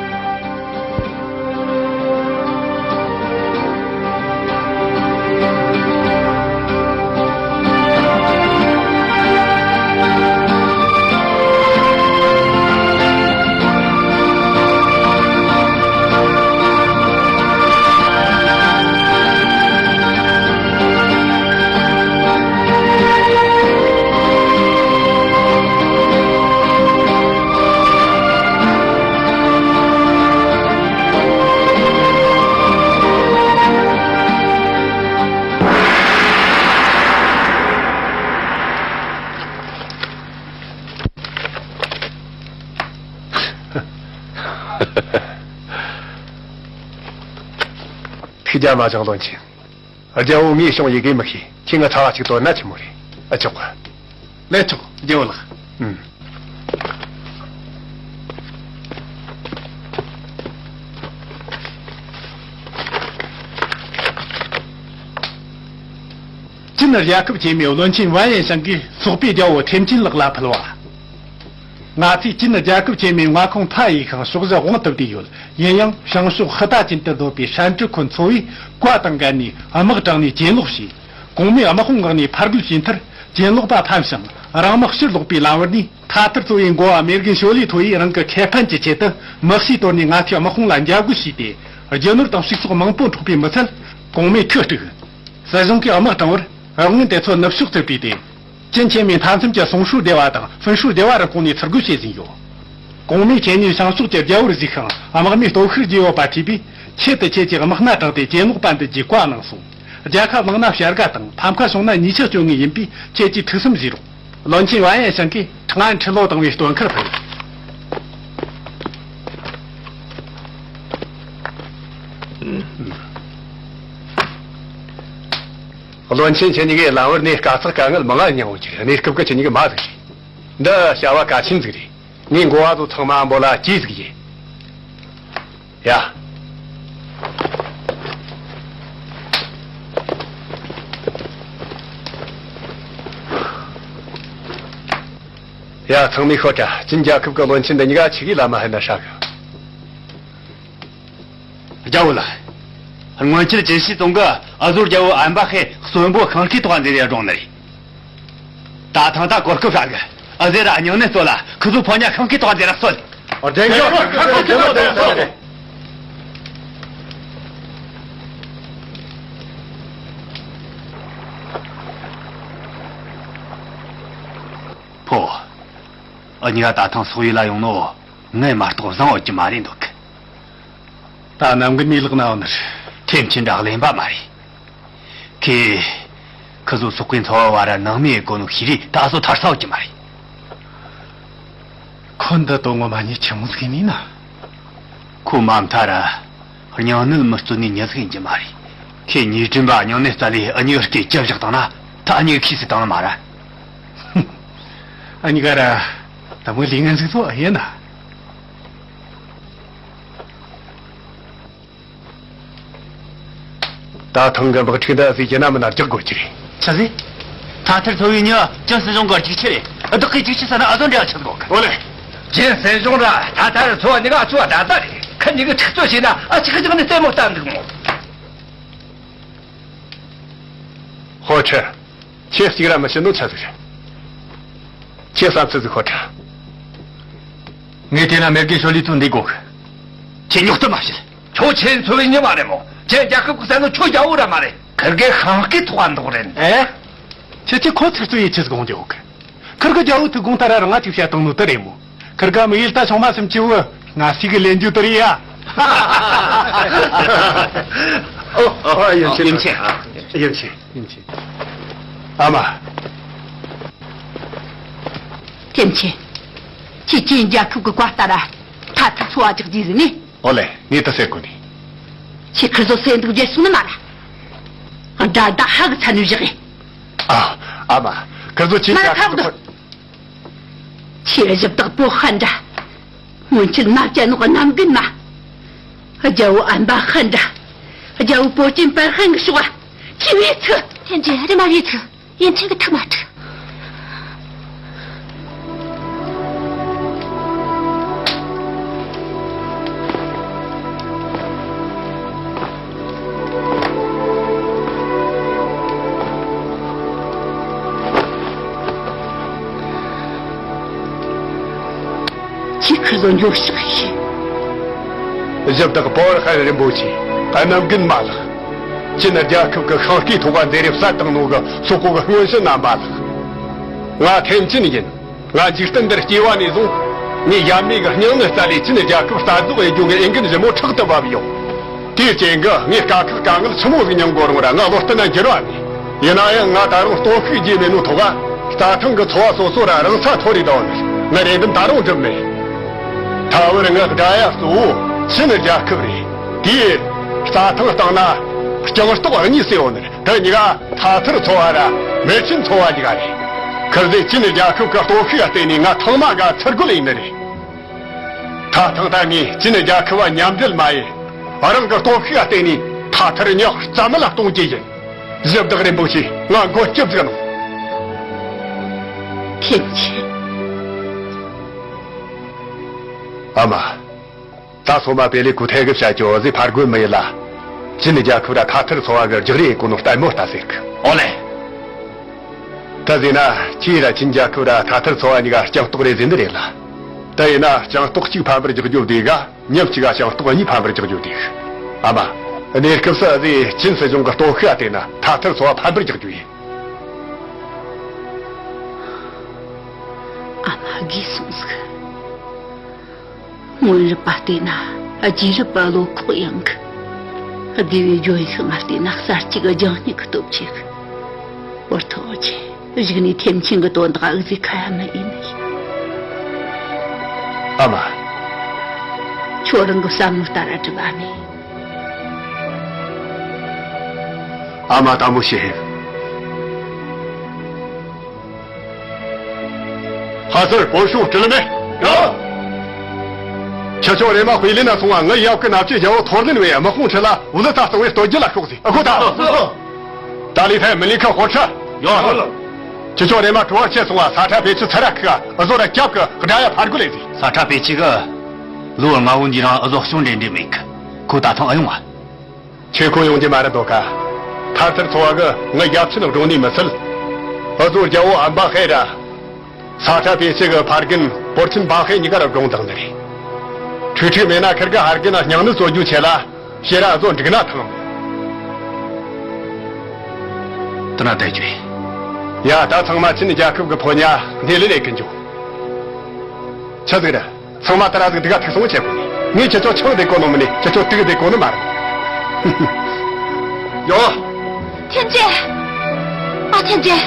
ཐུགས་རྒྱལ་མ་བཞེངས་བློན་ཆེན། རྒྱལ་བོ་ངའི་གཤོང་ཡི་གེ་མི་ཤེས། ཁྱེད་ང་ཚ་བ་གཅིག་བཏོན་ན་ཆི་མོ་རེད། ཨ། ཆོག་གི། ལས་ཆོག་རྒྱལ་བོ་ལགས། ཨུམ། ཅིན་རྒྱལ་ཁབ་ཆེན་མོའི་བློན་ཆེན་ཝན་ཡན་ཤང་གིས་སོག་པོའི་རྒྱལ་བོ་ཐེམ་ཅིན་ལག་ལ་ཕུལ་བ། ང་ཚོས་ཅིན་རྒྱལ་ཁབ་ཆེན་མོའི་མངའ་ཁོངས་ཕ་ཡིས་ཤིང་ཕྱོགས་བཞི་དབང་དུ་བསྡུས་ཡོད། ཡིན་ཡང་བྱང་ཕྱོགས་ཧི་ཏ་ཅན་དུ་སྡོད་པའི་ཧྲན་ཀྲི་ཁོན་ཚོ་བས་བཀའ་དང་འགལ་ནས་དམག་དྲངས་ནས་གྱེན་ལོག་བྱས། གོང་མའི་དམག་དཔུང་ངག་ནས་ཕར་རྒོལ་བྱས་མཐར་གྱེན་ལོག་པ་ཕམ་ཞིང་རང་དམག་ཕྱིར་ལོག་པའི་ལམ་བར་ནས། ཐ་ཐར་ཚོ་བའི་འགོ་བ་མེ་རྒན་ཞོ་ལི་ཐོ་ཡིས་རང་གི་ཁེ་ཕན་གྱི་ཆེད་དུ་མི་གཤིས་དོར་ནས་ང་ཚོའི་དམག་དཔུང་ལ་འཇབ་རྒོལ་བྱས་ཏེ། རྒྱུ་ནོར་དང་ཕྱུགས་ཟོག་མང་པོ་འཕྲོག་པའི་མི་ཚད། གོང་མས་ཁྲི་དཀྲུགས། སྲིད་གཞུང་གིས་དམག་དྲངས་པར་དབང་ངན་དེ་ཚོ་ནུབ་ཕྱོགས་སུ་བྲིས་ཏེ། ཅིན་ཆེན་མོའི་མཐའ་མཚམས་ཀྱི་སུང་ཧྲུའུ་སྡེ་བ་དང་ཧྥུན་ཧྲུའུ་སྡེ་བ་རུ་བསྐོངས་ནས་ཚུར་རྒོལ་བྱེད་བཞིན་ཡོད། གོང་མའི་ཁྱེད་ཉིད་བྱང་ཕྱོགས་ཀྱི་རྒྱལ་བོར་གཟིགས་ཤིང་དམག་མིའི་སྟོབས་ཤུགས་རྒྱས་ཡོད་པ་ཐོས་པས། ཆེད་དུ་ཁྱེད་ཀྱིས་དམག་སྣ་དྲངས་ཏེ་གྱེན་ལོག་པ་འདུལ་རྒྱུའི་བཀའ་གནང་སོང་། རྒྱལ་ཁ་བླངས་ན་བྱ་དགའ་དང་ཕམ་ཁ་བྱུང་ན་ཉེས་ཆད་གཅོད་ངེས་ཡིན་པས་ཁྱེད་ཀྱིས་ཐུགས་བསམ་བཞེས་རོགས། བློན་ཆེན་ཝན་ཡན་ཤང་གིས་ང་ཁྲི་ལོ་དང་བའི་སྟོན་ཁར་ཕུལ། བློན་ཆེན་ཁྱེད་གཉིས་ཀས་ལམ་བར་ནས་དཀའ་ཚེགས་དཀའ་ངལ་མང་ང་མྱངས་ཡོད་ཀྱི་རེད། གནས་སྐབས་ཀྱི་ཁྱེད་གཉིས་ཀྱི་མ་ཟིག་རེད། འདི་བྱ་བ་གལ་ཆེན་ཟིག་རེད། ངས་འགོ་བ་ཚོ་ཚང་མ་འབོད་ལ་གྱིས་ཟིག་ཡིན། ཡ། ཡ། ཚང་མས་ཤོད་དྲ། ཅིན་རྒྱལ་ཁབ་ཀྱི་བློན་ཆེན་འདི་གཉིས་ཀ་ཆི་གི་ལ་མ་ཧེ་ན་ཧྲ་གི། རྒྱལ་བོ་ལགས། སྔོན་ཆད་ཅིན་ཤིས་ཙུང་གིས་ཨ་ཟོར་རྒྱལ་པོ་ཨན་པ་ཧེ་གསོན་པོ་ཤིང་སྐས་ཐོག་འཛེགས་ཡ་བཀྲོངས་ནི་རེད། ད་ཐེངས་ད་གོ་སྐབས་ཧྲ་གི། ཨ་ཟེ་ར་སྙིང་ནད་གསོད་ལ་ཁི་ཚོ་ཕོ་ཉ་ཤིང་སྐས་ཐོག་འཛེགས་ལ་གསོད། ཨ། དྲན་གི། ཁི་ཚོ་འཛེགས་ལ་གསོད། ཕོ། འུ་གཉིས་ཀ་ད་ཐེངས་སོག་ཡུལ་ལ་ཡོང་ནོ། ངས་མ་གཏོགས་བཟང་འོས་ཀྱི་མ་རེད་འདུག། ད་ནམ་གི་ནས་ལག་ན་འོ་ནར། ཐེམ་ཆེན་འདྲ་གླེན་པ་མ་རེད། ཁེ། ཁི་ཚོ་སོག་པོའི་ཚོ་བ་བ་ར་ནང་མིའི་གོ་ནོ་ཤི་རི་ད་སོ་ཐར་ས་འོ་ཀྱི་མ་རེད། ཁོ་འདི་དོ་ངོ་མ་ཉེ་ཆི་མོ་ཟིག་ཡིན་ན། ཁོ་མ་མཐའ་ར། སྙིང་ནད་མི་གཙོ་ནི་ཉི་ཟིག་ཡིན་གྱི་མ་རེད། ཁེ་ཉེ་དྲིན་པ་སྙིང་ནད་རྩ་ལས་འུ་གཉིས་སྐད་ཅི་བཞག་བཏང་ན་ད་འུ་གཉིས་ཁིས་སུ་བཏང་ན་མ་ར། འུ་གཉིས་ཀ་ར། ད་མོ་ལི་ངན་ཟིག་ཚོ་ཡིན་ན། ད་ཐེངས་གི་འབག་ཁྲིག་འདི་ཟིག་ཡིན་ན་མིན་ན་རྒྱག་དགོས་ཀྱི་རེད། ཆི་ཟིག། ཐ་ཐར་ཚོ་བའི་མྱི་ཅིན་སྲིད་གཞུང་གི་རྒྱུག་ཆི་རེད། བདག་གིས་རྒྱུག་ཆི་ཟེར་ན་ཨ་ཟོ་འདྲ་ཆི་དགོས་གི། ཨོ་ལེ། ཅིན་སྲིད་གཞུང་ར་ཐ་ཐར་ཚོ་བ་གཉིས་ཀ་ཚོ་བ་ད་ད་རེད། ཁི་གཉིས་ཀྱིས་ཆིག་རྩོད་བྱས་ན་ཨ་ཅིག་གི་ཅིག་ནས་ལྟད་མོ་ལྟ་འདུག་མོ། ཧོ་ཁྲི། ཁྱེད་གཅིག་ར་མི་ཤི་ནོ་ཆི་ཟིག་རེད། ཁྱེད་བསམ་ཚུལ་ཟིག་ཧོ་ཁྲི། ངས་བལྟས་ན་མེར་གེ་ཤོ་ལི་ཚོ་འདི་དགོས་གི། ཁྱེད་ཉོག་ཏུ་མ་བཤད། ཁྱོད་ཆེན་ཚོ་བའི་མྱི་མ་རེད་མོ། ཁྱེད་རྒྱལ་ཁབ་ཀྱི་བསམ་བློ་ཁྱོད་རྒྱལ་བོ་ར་མ་རེད། ཁིར་གེ་ཤིང་སྐས་ཐོག་འདུག་རེད། ཨེ། ཁྱེད་ཀྱིས་ཁོ་ཚིག་རྩུབ་ཡེད་ཆི་ཟིག་འོང་རྒྱུ་གི། ཁིར་གི་རྒྱལ་བོ་ཐུག་དགོང་ད་ར་རང་ང་ཅིག་བཤད་བཏང་ནོ་དེ་རེད་མོ། ཁིར་ག་མི་ཡུལ་ད་ཆུང་མ་སུམ་ཅུ་བོ་ང་སི་གི་ལེན་རྒྱུ་དེ་རེད་ཡ། ཨོ། ཨོ། ཡུམ་ཆེན། ཡུམ་ཆེན། ཡུམ་ཆེན། ཡུམ་ཆེན། ཨ་མ། ཐེམ་ཆེན། ཁྱེད་ཀྱིས་རྒྱལ་ཁབ་ཀྱི་བཀའ་ལྟར་ཐ་ཐར་ཚོ་བ་རྒྱག་རྒྱུ་ཟིན་ནི། ཨོ་ལེ། ངས་ད་ཟེར་གོ་ནི། ཁྱེད་ཁིར་ཚོ་སེམས་སྡུག་རྒྱལ་སོང་ནི་མ་ར། དགྲ་ཟླ་ཧ་གི་ཚ་ནུས་བཞག་གི། ཨ། ཨ་མ། ཁིར་ཚོ་ཁྱེད་མ་ར་ཁ་བདག། ཁྱེད་གཞི་བདག་པོ་ཧན་འདྲ། སྔོན་ཆད་མ་བྱས་ནོ་གནམ་རྒན་མ། རྒྱལ་བོ་ཨན་པ་ཧན་འདྲ། རྒྱལ་བོ་པོ་ཅིན་པར་ཧན་གི་ཤོག་ཨ། ཁྱེད་མི་ཚུ། ཐེན་ཅིན་རེ་མ་རེ་ཚུ། ཡིན་ཆེན་གི་ཐག་མ་ཁྲིག། ཁྱེད་ཁུ་ལོ་འགྱོ་ཤག་ཤི། གཞི་བདག་པོ་ཧན་རིན་པོ་ཆེ། གནམ་རྒན་མ་ལགས། ཅིན་རྒྱལ་ཁབ་ཀྱི་ཤིང་སྐས་ཐོག་ག་མཛད་རེབ་གསར་བཏང་ནོ་གི་སོག་པོ་གི་སྔོན་བྱོན་རྣམ་པ་ལགས། ང་ཐེན་ཅིན་ཡིན། ང་འཇིག་རྟེན་འདིར་སྐྱེས་པ་ནས་བཟུང་། ངའི་ཡབ་མེས་ཀྱི་སྙིང་ནད་རྩ་ལས་ཅིན་རྒྱལ་ཁབ་རྩ་རྫོགས་ཡེད་རྒྱུ་གི་འོས་འགན་ཞིབ་མོ་ཕྲག་ཏུ་བབས་ཡོད། དེའི་རྐྱེན་གྱིས་ངས་དཀའ་ཁག་དཀའ་ངལ་ཆི་མོ་ཟིག་མྱངས་དགོས་རུང་ར་ང་བློ་གཏད་ན་འགྱུར་བ་མེད། ཡིན་ན་ཡང་ང་ད་རུང་སྟོབས་ཤུགས་རྒྱས་མེད་ནོ་ཐོག་ག་རྩྭ་ཐང་གི་ཚོ་བ་སོ་སོ་ར་རང་ས་འཐོར་རེ་བཏང་ནས་ངའི་རེ་འདུན་ད་རུང་འགྲུབ་མེད། ད་བར་ངའི་དགྲ་ཡ་གཙོ་བོ་ཅིན་རྒྱལ་ཁབ་རེད། དེའི་རྩྭ་ཐང་བཏང་ན་རྐྱང་སྟོག་གཉིས་སུ་ཡོད་ནི་རེད། དེ་གཉིས་ཀ་ཐ་ཐར་ཚོ་བ་ར་མེ་ཆེན་ཚོ་བ་གཉིས་ཀ་རེད། ཁིར་ཚོས་ཅིན་རྒྱལ་ཁབ་ཀྱི་སྟོབས་ཤུགས་ལ་བརྟེན་ནས་ང་ཐེངས་མ་འགའ་ཚུར་རྒོལ་ཡེད་ནི་རེད། ད་ཐེངས་ད་ངས་ཅིན་རྒྱལ་ཁབ་བ་མཉམ་འབྲེལ་མ་ཡེད། རང་གི་སྟོབས་ཤུགས་ལ་བརྟེན་ནས་ཐ་ཐར་ཉག་རྩ་མེད་ལ་གཏོང་རྒྱུ་ཡིན། གཞི་བདག་རིན་པོ་ཆེ། ང་མགོ་སྐྱབས་ཟིག་གནང་། ཐེན་ཆེན། ཨ་མ། ད་སོ་མ་པེ་ལེ་ཀུ་ཐེ་གི་བྱ་ཅོ་ཟི་ཕར་རྒོལ་མི་ཡེད་ལ། ཅིན་རྒྱལ་ཁབ་ར་ཐ་ཐར་ཚོ་བ་གི་རྒྱག་རེས་གོ་ནོ་ལྟད་མོ་ལྟ་ཟེར་གི། ཨོ་ལེ། ད་ཟེར་ན་ཁྱེད་ར་ཅིན་རྒྱལ་ཁབ་ར་ཐ་ཐར་ཚོ་བ་གཉིས་ཀ་རྐྱང་སྟོག་རེད་ཟེར་ནི་རེད་ལ། ད་ཡིན་ན་རྐྱང་སྟོག་གཅིག་ཕམ་པར་རྒྱག་རྒྱུ་བདེ་ག་ཉམ་གཅིག་ག་རྐྱང་སྟོག་གཉིས་ཕམ་པར་རྒྱག་རྒྱུ་བདེ་གི། ཨ་མ། གནས་སྐབས་སུ་ཨ་ཟེ་ཅིན་སྲིད་གཞུང་གི་སྟོབས་ཤུགས་ལ་བལྟས་ན་ཐ་ཐར་ཚོ་བ་ཕམ་པར་རྒྱག་རྒྱུ་ཡིན། ཨ་མ་རྒས་སོང་ཟིག། སྔོན་རབས་པ་བལྟས་ན་རྗེས་རབས་པ་བློ་ཁོག་ཡངས་གི། སྡེ་བའི་ལྗོན་ཤིང་ང་བལྟས་ན་གསར་གཅིག་ལྗང་སྙིགས་ཀྱི་སྟོབས་ཆེ་གི། བར་ཐོག་ཆེ་གཞུག་ནས་ཐེམ་ཆེན་གྱི་དོན་དག་འུ་ཟིག་ཁ་ཡ་མི་ཡིན་ནི། ཨ་མ། ཁྱོད་རང་གི་བསམ་བློ་ལྟར་བསྒྲུབས་པ་མེད། ཨ་མ་དམ་པོ་བྱེད། ཧ་སར་པོ་ཤུ་དྲི་ལ་མེ། ཡོ། ཁྱེད་ཆོ་རེ་མ་ཧུའི་ལི་ན་སོང་བ་ངའི་ཡབ་ཀྱི་ནབ་ཆེ་རྒྱལ་བོ་ཐོར་ལེན་བས་དམག་དཔུང་ཁྲིད་ལ་འུ་ལི་ཐ་གཙང་བའི་སྟོད་རྒྱུད་ལ་ཤོག་ཟིག། ཨ་ཁུ་ཐ། ད་ལི་ཐའི་མི་ལི་ཁ་ཧོར་ཁྲ། ཡོ། ཁྱེད་ཆོ་རེ་མ་གྲོ་བ་ཆེ་སོང་བ་ས་ཁྲ་པེ་ཆི་ཚ་ར་ཁི་ཨ་ཟོ་ར་སྐྱབས་ཀྱི་དགྲ་ཡ་ཕར་རྒོལ་ལས་ཟིག། ས་ཁྲ་པེ་ཆི་གི་ལོ་ལྔ་བོ་འདི་རང་ཨ་ཟོ་ཤོང་འདྲེ་འདྲེ་མེད་གི། ཁོ་ད་ཐང་ཨ་ཡོང་བ། ཆོས་ཁོ་ཡོང་རྒྱུ་མ་རེད་དོ་ཀ། ཐར་ཐར་ཚོ་བ་གི་ངའི་ཡབ་ཆེན་དགྲོང་ནི་མི་སྲིད། འུ་ཚོ་རྒྱལ་བོ་ཨམ་པ་ཧེ་ར། ས་ཁྲ་པེ་ཆི་གི་ཕ་རྒན་བོར་ཆེན་པ་ཧེ་གཉིས་ཀ་ར་དགོངས་དག་ནི་རེད། ཁྲུས་ཁྲུས་མེད་ན་ཁིར་གི་ཧར་གི་ན་སྙིང་ནི་གསོ་རྒྱུ་ཆེ་ལ་ཤེ་ར་བཟོ་འགྲིག་ན་ཐང་། དེ་ན་བསྡད་རྒྱུ་རེད། ཡ་ད་ཚང་མ་ཆིན་རྒྱལ་ཁབ་གི་ཕོ་ཉ་སྣེ་ལེན་ལས་གི་འཇུག་ཆི་ཟིག་རེད། ཚང་མ་ད་ར་ཟིག་དི་ག་ཐུག་སོང་བྱེད་དགོས་ནི། ངས་ཁྱེད་ཚོ་ཆང་དེ་གོ་ནོ་མིན་ནི། ཁྱེད་ཚོ་དུག་དེ་གོ་ནི་མ་རེད། ཡོ། ཐེན་ཅེ། ཨ་ཐེན་ཅེ།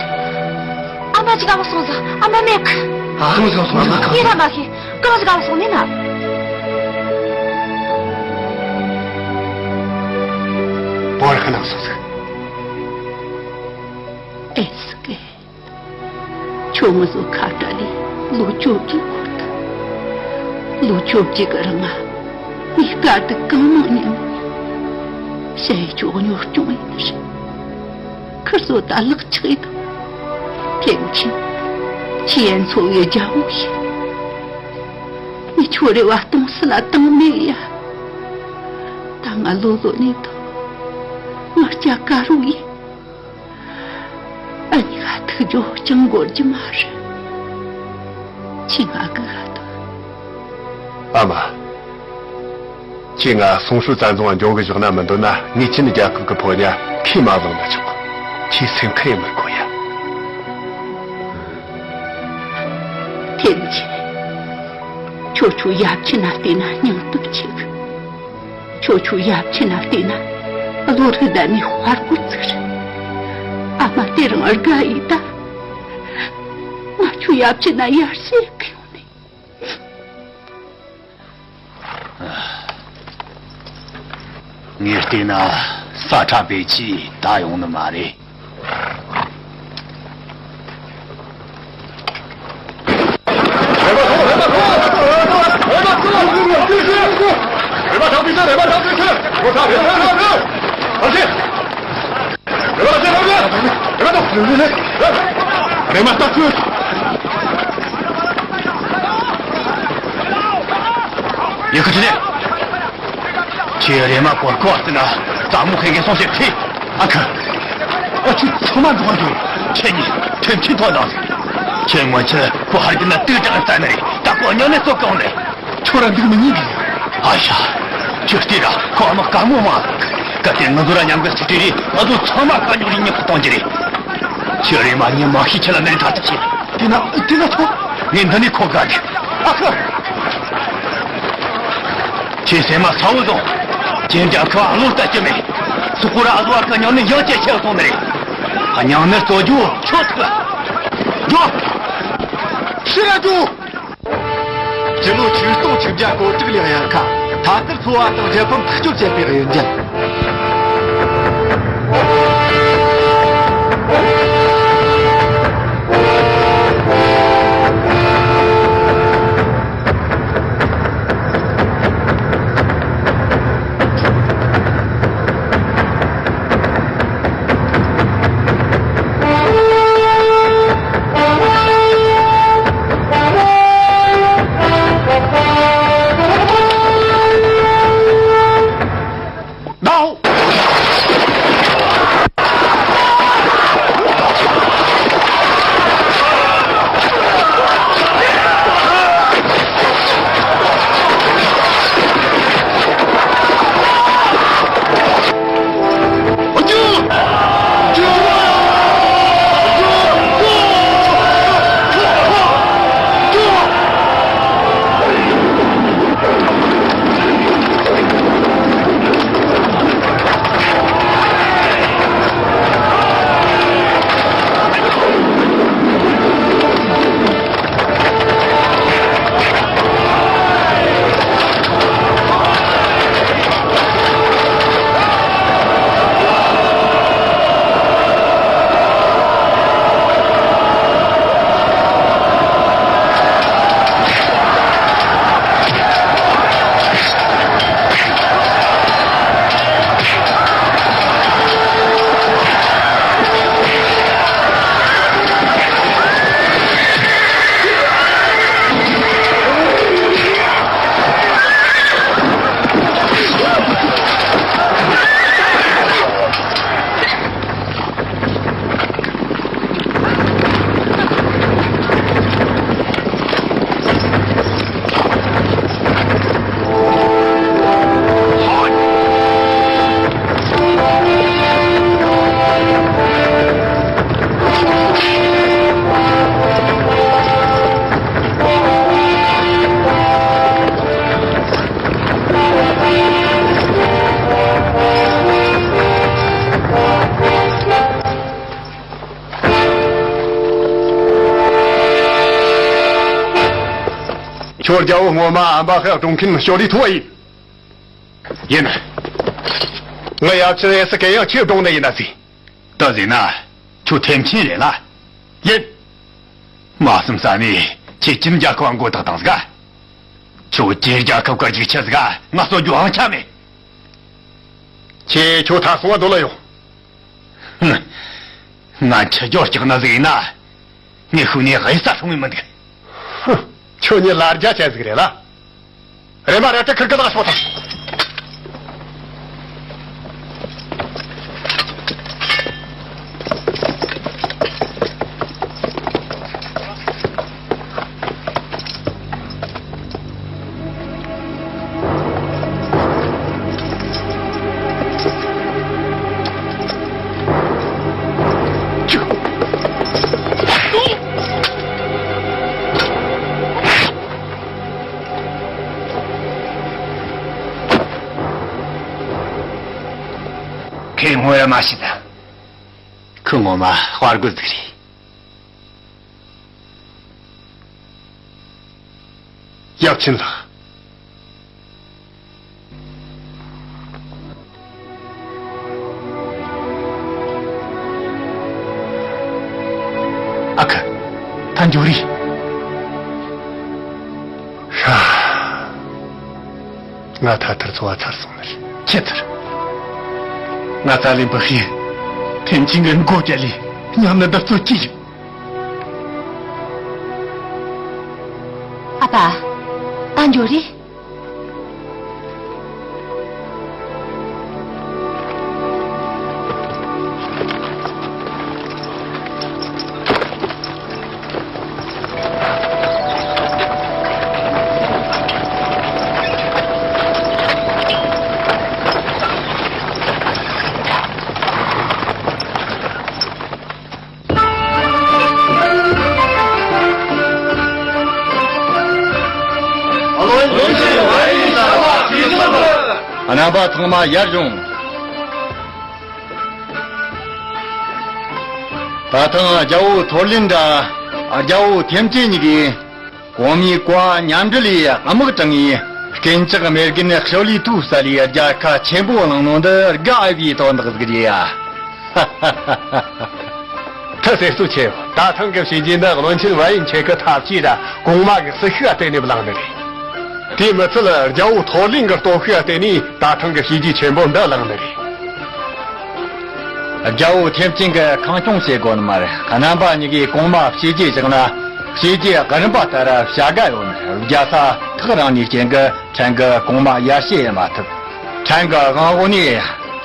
ཨ་མ་ཅི་ག་བ་སོང་ཟ། ཨ་མ་མེད་གི། ཨ་སོང་སོང་སོང་སོང་། ངས་ར་མ་ཤེས། གང་ཅི་ག་བ་སོང་ནི་ན། བོར་ཁ་ནང་སོང་ཟིག་ཨེ་སི་ཀེ། ཁྱོད་ང་ཚོ་ཁ་བྲལ་ལས་ལོ་བཅོ་བརྒྱད་འཁོར་ཐལ། ལོ་བཅོ་བརྒྱད་གི་རིང་ང་ངས་དཀའ་སྡུག་གང་མང་མྱངས་ནས། ཞ་ཡི་ཁྱོད་གཉོར་སྐྱོང་ཡིན་ནི་རེད། ཁིར་ཚོ་ད་ལག་ཆགས་ཡིན་དང་། ཐེན་ཅིན། ཁྱེད་ཡན་ཚོ་བའི་རྒྱལ་པོ་ཡིན། ངས་ཁྱོད་རེ་བ་གཏོང་སྲིད་ལ་བཏང་མེད་ཡ། ད་ང་ལོ་ལོ་ནས་དང་། ང་སྐྱ་དཀར་རུ་ཡིན། ཨ་མྱེས་ཀ་ཐུག་རྒྱུ་ཅང་འགོར་རྒྱུ་མ་རེད། ཁྱེད་ང་གི་ག་དུ། ཨ་མ། ཁྱེད་ང་སོང་ཧྲུའུ་བཙན་རྫོང་ང་འགྱོ་གི་བཞག་ན་མི་འདོད་ན། ངས་ཆིན་རྒྱལ་ཁབ་ཀྱི་ཕོ་ཉ་ཁས་མ་བླངས་ན་ཆོག་ཁྱེད་སེམས་ཁུར་ཡེ་མི་དགོས་ཡ། ཐེན་ཅིན། ཁྱོད་ཁྱོད་ཡབ་ཆེན་ན་བལྟས་ན་སྙིང་སྟོབས་ཆེ་གི། ཁྱོད་ཁྱོད་ཡབ་ཆེན་ན་བལྟས་ན་བློ་རིག་ལྡན་ནི་དཔའ་རྒོད་ཅིག་རེད། ཨ་མ་དེ་རིང་དགའ་ཡི་ད། ང་ཁྱོད་ཡབ་ཆེན་ན་ཡར་བཤད་གི་ཡོང་ནི། ངས་བལྟས་ན་ས་ཁྲ་པེ་ཆི་ད་ཡོང་ནི་མ་རེད། རེ་མ་ལྟ་ཚུལ། ཡ་ཁུ་ཆུ་ནེ། ཁྱེད་རེ་མ་གོར་ཁོ་ཨ་ན་ཙ་མོ་ཁེ་གེ་སོང་ཞེས་ཁྲིད། ཨ་ཁུ། ཨ་ཁུ་ཚང་མ་འགྲོ་འགྲོ། ཁྱེད་གཉིས་ཐོན་ཁྱི་ཐོན་དང་། ཁྱེད་ངོ་ཆེ་བུ་ཧར་གྱི་ན་ཏུ་ཀྲང་རྩ་ནས་ད་གོ་ཉོ་ནས་ཙོ་གང་ནས། ཁྱོད་ར་འདུག་མི་ཉན་གི། ཨ་ཤ། ཁྱོད་ལྟོས་ར་ཁོ་ཨ་མ་དཀའ་མོ་མ། སྐབས་དེར་ང་ཚོ་ར་མཉམ་གི་ཚུར་ཁྲིད་རེས་ང་ཚོ་ཚང་མ་དཀའ་རྙོག་རེ་མྱི་ཁ་གཏོང་རྒྱུ་རེད། ཁྱོད་རེ་མ་ཉན་མ་ཤི་ཁྱེད་ལ་མེད་ཐག་ཏུ་ཆད། དེ་ན་དེ་ན་ཐོ། ངས་འདི་ནས་ཁོ་དགའ་གི། ཨ་ཁུ། ཁྱེད་སེམས་མ་ཚ་བོ་བཟུང་། ཁྱེད་ཀྱང་ཁོ་ཨ་ལོ་ལྟ་རྒྱུ་མེད། སུ་ཁོ་ར་ཨ་ལོ་ཨ་ཁུ་མྱང་ནི་ཡང་ཅེ་ཆེ་སོང་ནི་རེད། ཨ་མྱང་ནི་གཙོ་རྒྱུ་ཁྱོད་ཐུག་ལ། འགྲོ། ཤི་ར་འགྲོ། སྤྱི་ལོ་ཆིག་སྟོང་ཆིག་བརྒྱ་གོ་དྲུག་ལོའི་དབྱར་ཁ། ཐ་ཐར་ཚོ་བ་དང་རྒྱལ་ཕམ་ཐག་གཅོད་བྱས་པའི་གཡུལ་འགྱེད། ཁྱོད་རྒྱལ་པོ་སྔོན་མ་ཨམ་པ་ཧེ་སྒྲུང་མཁན་ཞོ་ལི་ཐུ་བ་ཡིན། ཡིན། ངའི་ཡབ་ཆེན་ཨེ་སི་གེ་ཡང་ཁྱེད་སྒྲུང་ནས་ཡིན་ན་ཟིག་ད་ཟེར་ན། ཁྱོད་ཐེམ་ཆེན་རེད་ལ། ཡིན། མ་བསམ་ས་ནས་ཁྱེད་ཅིན་རྒྱལ་ཁབ་མགོ་བཏགས་བཏང་ཟིག་ཁྱོད་ཅིན་རྒྱལ་ཁབ་ཀྱི་རྒྱུག་ཆ་ཟིག་ང་གསོད་རྒྱུ་དབང་ཆ་མེད། ཁྱེད་ཁྱོད་ཐར་སོང་བ་འདོད་ལ་ཡོང་། ང་ཆུ་རྒྱུ་སྐྱག་ན་ཟིག་ཡིན་ན། ངས་ཤུགས་ནས་གཡུལ་ས་སོང་ངེས་མི་འདུག་ཧུ། ཁྱོད་ཉིད་ལ་རྒྱ་ཆེ་ཟིག་རེད་ལ། རེམ་མ་རེ་ཏྲི་ཁིར་ཁི་ལག་ཤོག་དང་། ཁོས་ངོ་ཡ་མ་ཤེས་ད། ཁོ་ངོ་མ་དཔའ་རྒོད་ཟིག་རེད། ཡབ་ཆེན་ལགས། ཨ་ཁུ། ད་འགྱོ་རེས། ཧྲ། ང་ཐ་ཐར་འཚོ་བ་ཚར་སོང་ནི་རེད། ཁྱེད་ཐར། ང་ཙ་ལན་པུ་ཧི། ཐེམ་ཆེན་གྱི་མགོ་བཅད་ལས་མཉམ་ནི་བདག་ཚོ་སྐྱིད་ཡོད། ཨ་ཕ། ད་འགྱོ་རེས། རྣམ་པ་ཚང་མ་ཡར་བྱོན། ད་ཐེངས་རྒྱལ་པོ་ཐོར་ལིན་དང་རྒྱལ་པོ་ཐེམ་ཅིན་གཉིས་ཀྱིས། གོང་མའི་བཀའ་མཉམ་འབྲེལ་ལས་དམག་དྲངས་ངས་རྐུན་ཇག་མེར་གན་ཤོ་ལི་ཐུའུ་བསད་ལས་རྒྱལ་ཁ་ཆེན་པོ་བླངས་ནོ་འདི་དགའ་འོས་པའི་དོན་དག་ཟིག་རེད་ཡ། ཐུགས་སེམས་གསོ་ཆེ། ད་ཐེངས་ཀྱི་བྱས་རྗེས་འདི་བློན་ཆེན་ཝེ་ཡིན་ཁྱེད་ཀྱི་ཐབས་ཇུས་དང་གོང་མ་གི་སྲི་ཞུ་བརྟེན་ནས་བླངས་ནི་རེད། དེ་མི་ཚད་རྒྱལ་པོ་ཐོ་ལིང་གི་སྟོབས་ཤུགས་བརྟེན་ནས་ད་ཐེངས་ཀྱི་བྱས་རྗེས་ཆེན་པོ་འདི་བླངས་ནི་རེད། རྒྱལ་པོ་ཐེམ་ཅིན་གྱིས་ཁེངས་སྐྱུང་བྱེད་དགོས་ནི་མ་རེད། རྣམ་པ་གཉིས་ཀྱིས་གོང་མ་བྱས་རྗེས་བཞག་ན་བྱས་རྗེས་རིམ་པ་ལྟར་བྱ་དགའ་ཡོད་ནི་རེད། རྒྱལ་ས་ཐག་རིང་ནི་རྐྱེན་གྱིས་ཕྲན་གྱིས་གོང་མ་ཡར་ཞུ་ཡེ་མ་ཐུབ། ཕྲན་གྱི་དབང་འོག་ནས་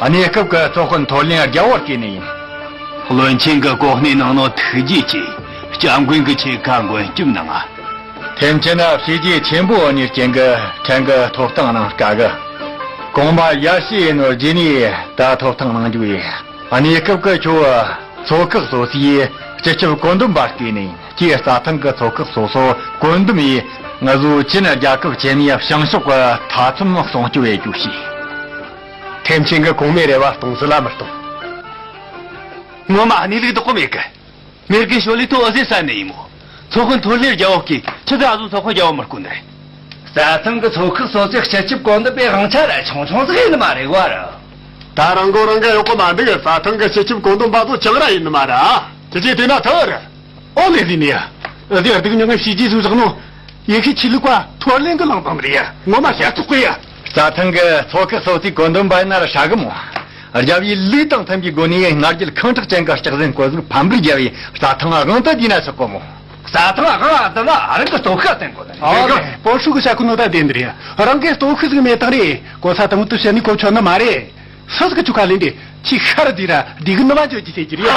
གནས་སྐབས་ཀྱི་ཚོགས་དཔོན་ཐོ་ལིང་རྒྱལ་པོར་བསྐོས་ནི་ཡིན། བློན་ཆེན་གྱིས་གོ་གནས་གནང་ནོ་ཐུགས་རྗེ་ཆེ། སྐྱབས་མགོན་གྱིས་ཁྱེད་ཀ་མགོན་སྐྱབས་གནང་ང་། ཐེམ་ཆེན་ན་བྱས་རྗེས་ཆེན་པོ་ཡོད་ནི་རྐྱེན་གྱིས་ཕྲན་གྱིས་ཐོབ་ཐང་གནང་དཀའ་གི། གོང་མ་ཡར་ཞུ་ཡེ་ནོ་རྗེས་ནས་ད་ཐོབ་ཐང་གནང་རྒྱུ་ཡིན། གནས་སྐབས་ཀྱི་ཁྱོད་ཚོགས་ཁག་སོ་སོའི་སྤྱི་ཁྱབ་བཀོད་འདོམས་པ་བསྐོས་ནས་ཁྱེད་རྩྭ་ཐང་གི་ཚོགས་ཁག་སོ་སོ་བཀོད་འདོམས་ཡེ། ང་ཚོའི་ཅིན་རྒྱལ་ཁབ་ཆེན་མོའི་བྱང་ཕྱོགས་ཀྱི་མཐའ་མཚམས་སྲུང་སྐྱོབ་ཡེ་རྒྱུ་བྱོས། ཐེམ་ཆེན་གྱིས་གོང་མའི་རེ་བ་སྟོང་ཟད་ལ་མི་གཏོང་། ངོ་མ་གནས་ལུགས་ལྡོག་གི་མེད་གི། མེར་གན་ཤོ་ལི་ཐུའུ་འུ་ཟོས་བསད་ནི་ཡིན་མོ། ཚོགས་དཔོན་ཐོ་ལིང་རྒྱལ་པོ་གིས་ཆི་ཟིག་ཨ་ཟོ་ཚོགས་དཔོན་རྒྱལ་པོ་མི་བསྐོ་ནི་རེད། རྩྭ་ཐང་གི་ཚོགས་ཁག་སོ་སོའི་སྤྱི་ཁྱབ་བཀོད་འདོམས་པའི་དབང་ཆ་ར་ཆུང་ཆུང་ཟིག་ཡིན་ནི་མ་རེད་བ་ར། ད་རང་མགོ་རང་གིས་གཡོག་གི་མ་འདུག་རྩྭ་ཐང་གི་སྤྱི་ཁྱབ་བཀོད་འདོམས་པ་ཚོ་ཅང་ར་ཡིན་ནི་མ་ར། ཁྱེད་ཀྱིས་བལྟས་ན་ཐུ་ར། ཨོ་ལེ་ཟིན་ནི་ཡ། འུ་ཟོས་སྡུག་མྱོང་གི་བྱས་རྗེས་ཟིག་བཞག་ནོ། ཡེ་ཤེས་ཆོས་ལུགས་པ་ཐོ་ལིང་གིས་བླངས་བཏང་ནི་རེད་ཡ། ངོ་མ་ཞེ་ཚོགས་གི་ཡ། རྩྭ་ཐང་གི་ཚོགས་ཁག་སོ་སོའི་བཀོད་འདོམས་པ་ཡིན་ན་ར་ཧྲ་གི་མོ། རྒྱལ་པོའི་ལུགས་དང་མཐུན་པའི་སྒོ་ནས་ང་རྒྱལ་ཁེངས་དྲེགས་ཅན་གྱི་སྐྱག་ཟན་གོ་ཟུག་ཕམ་པར་རྒྱབ་པའི་རྩྭ་ཐང་དབང་དུ་བསྡུས་ན་ཆོག་གོ་མོ། རྩྭ་ཐང་དབང་དུ་ན་རང་གི་སྟོབས་ཤུགས་བསྟན་དགོས་ནི་རེད། ཨོ་ལེ། པོ་ཧྲུའུ་གི་ཤ་ཁུ་ནོ་ད་བདེན་འདི་རེད། རང་གི་སྟོབས་ཤུགས་ཟིག་མེད་དང་རེད། གོ་ས་དང་དུ་བཤད་ནི་གོ་ཆོད་ནི་མ་རེད། སུ་ཟིག་གི་ཆུ་ཁ་ལེན་དེ་ཁྱི་ཤར་དེ་ར་དེ་གི་ནུ་མ་འཇོག་གི་ཟེར་གྱི་རེད།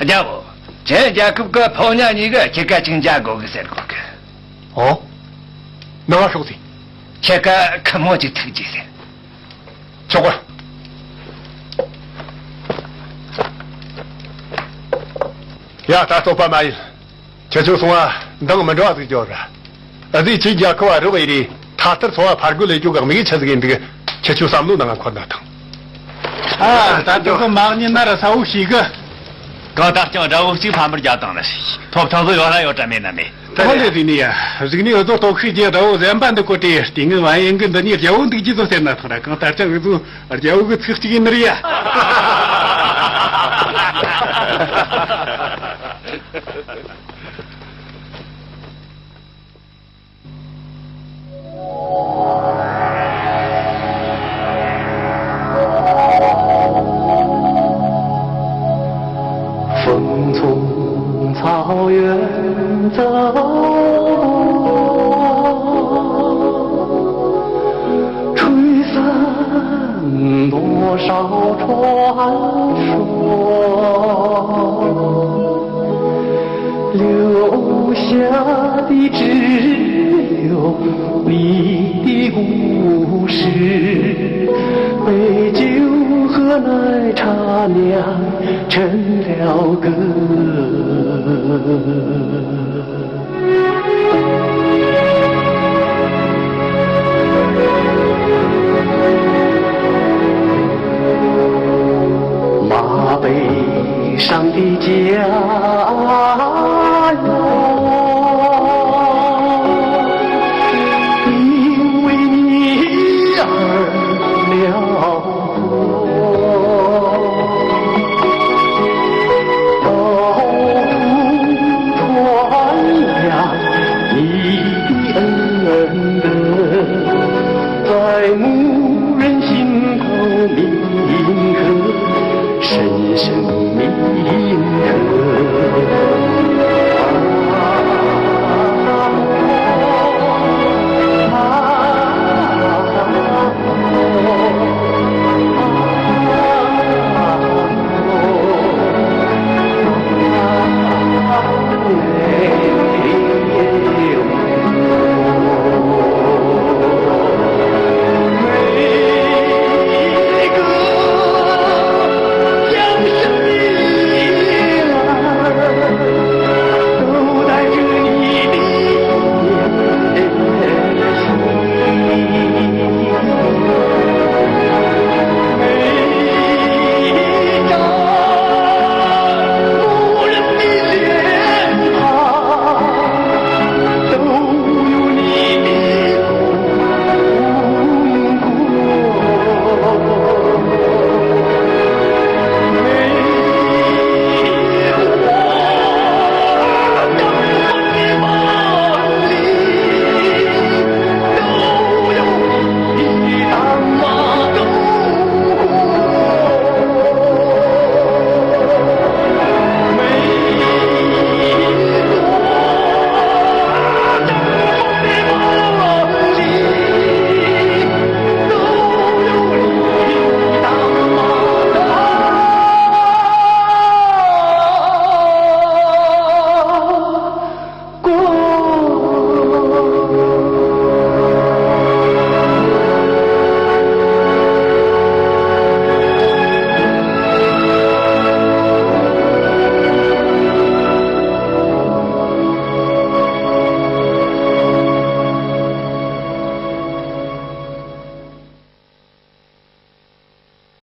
རྒྱལ་པོ། ཅིན་རྒྱལ་ཁབ་ཀྱི་ཕོ་ཉ་གཉིས་ཀྱིས་ཁྱེད་ཀ་ཅིག་མཇལ་དགོས་གི་ཟེར་གོ་གི། ཨོ། ནང་ང་ཤོག་ཟེར། ཁྱེད་ཀ་ཁ་མོ་ཅིག་ཐུག་རྗེས་ཟེར། ཆོག་གི། ཡ་ད་བསྟོད་པ་མ་ཡིན། ཁྱེད་ཚོ་སོང་བ་འདང་མི་འདྲ་བ་ཟིག་འཇོག་ར། འུ་ཟོས་ཅིན་རྒྱལ་ཁབ་བ་རོགས་ཡེ་རེ་ཐ་ཐར་ཚོ་བ་ཕར་རྒོལ་ལས་རྒྱུ་གི་དམིགས་ཡུལ་ཆི་ཟིག་ཡིན་འདུག་ཁྱེད་ཚོས་བསམ་བློ་ནང་ང་འཁོར་ན་ཐང་། ཨ་ད་དུང་གི་མ་ཉན་ན་ར་ས་བོ་ཞིག་གི། གང་ལྟར་ཀྱང་དགྲ་བོ་གཅིག་ཕམ་པར་རྒྱག་དང་ནི། ཐོབ་ཐང་ཚོ་ཡོད་ལ་ཡོད་དྲ་མེད་ན་མེད། ད་ལས་རིག་ནས་ཡ། རིག་ནས་བཟོ་ལྟོ་ཤེས་ཀྱི་དགྲ་བོ་གཞན་པ་འདི་ཀོ་ཏེ་ལྟས་ངན་བན་ཡན་གི་འདི་ནས་རྒྱལ་བོ་འདུག་ཅི་ཚོ་ཟེར་ན་ཐག་ར། གང་ལྟར་ཀྱང་འུ་ཚོ་རྒྱལ་བོ་གི་ཚིག་གཅིག་ཡིན་ནི་རེད་ཡ། 风从草原走过，吹散多少传说。 留下的只有你的故事，杯酒和奶茶酿成了歌。 马背上的家。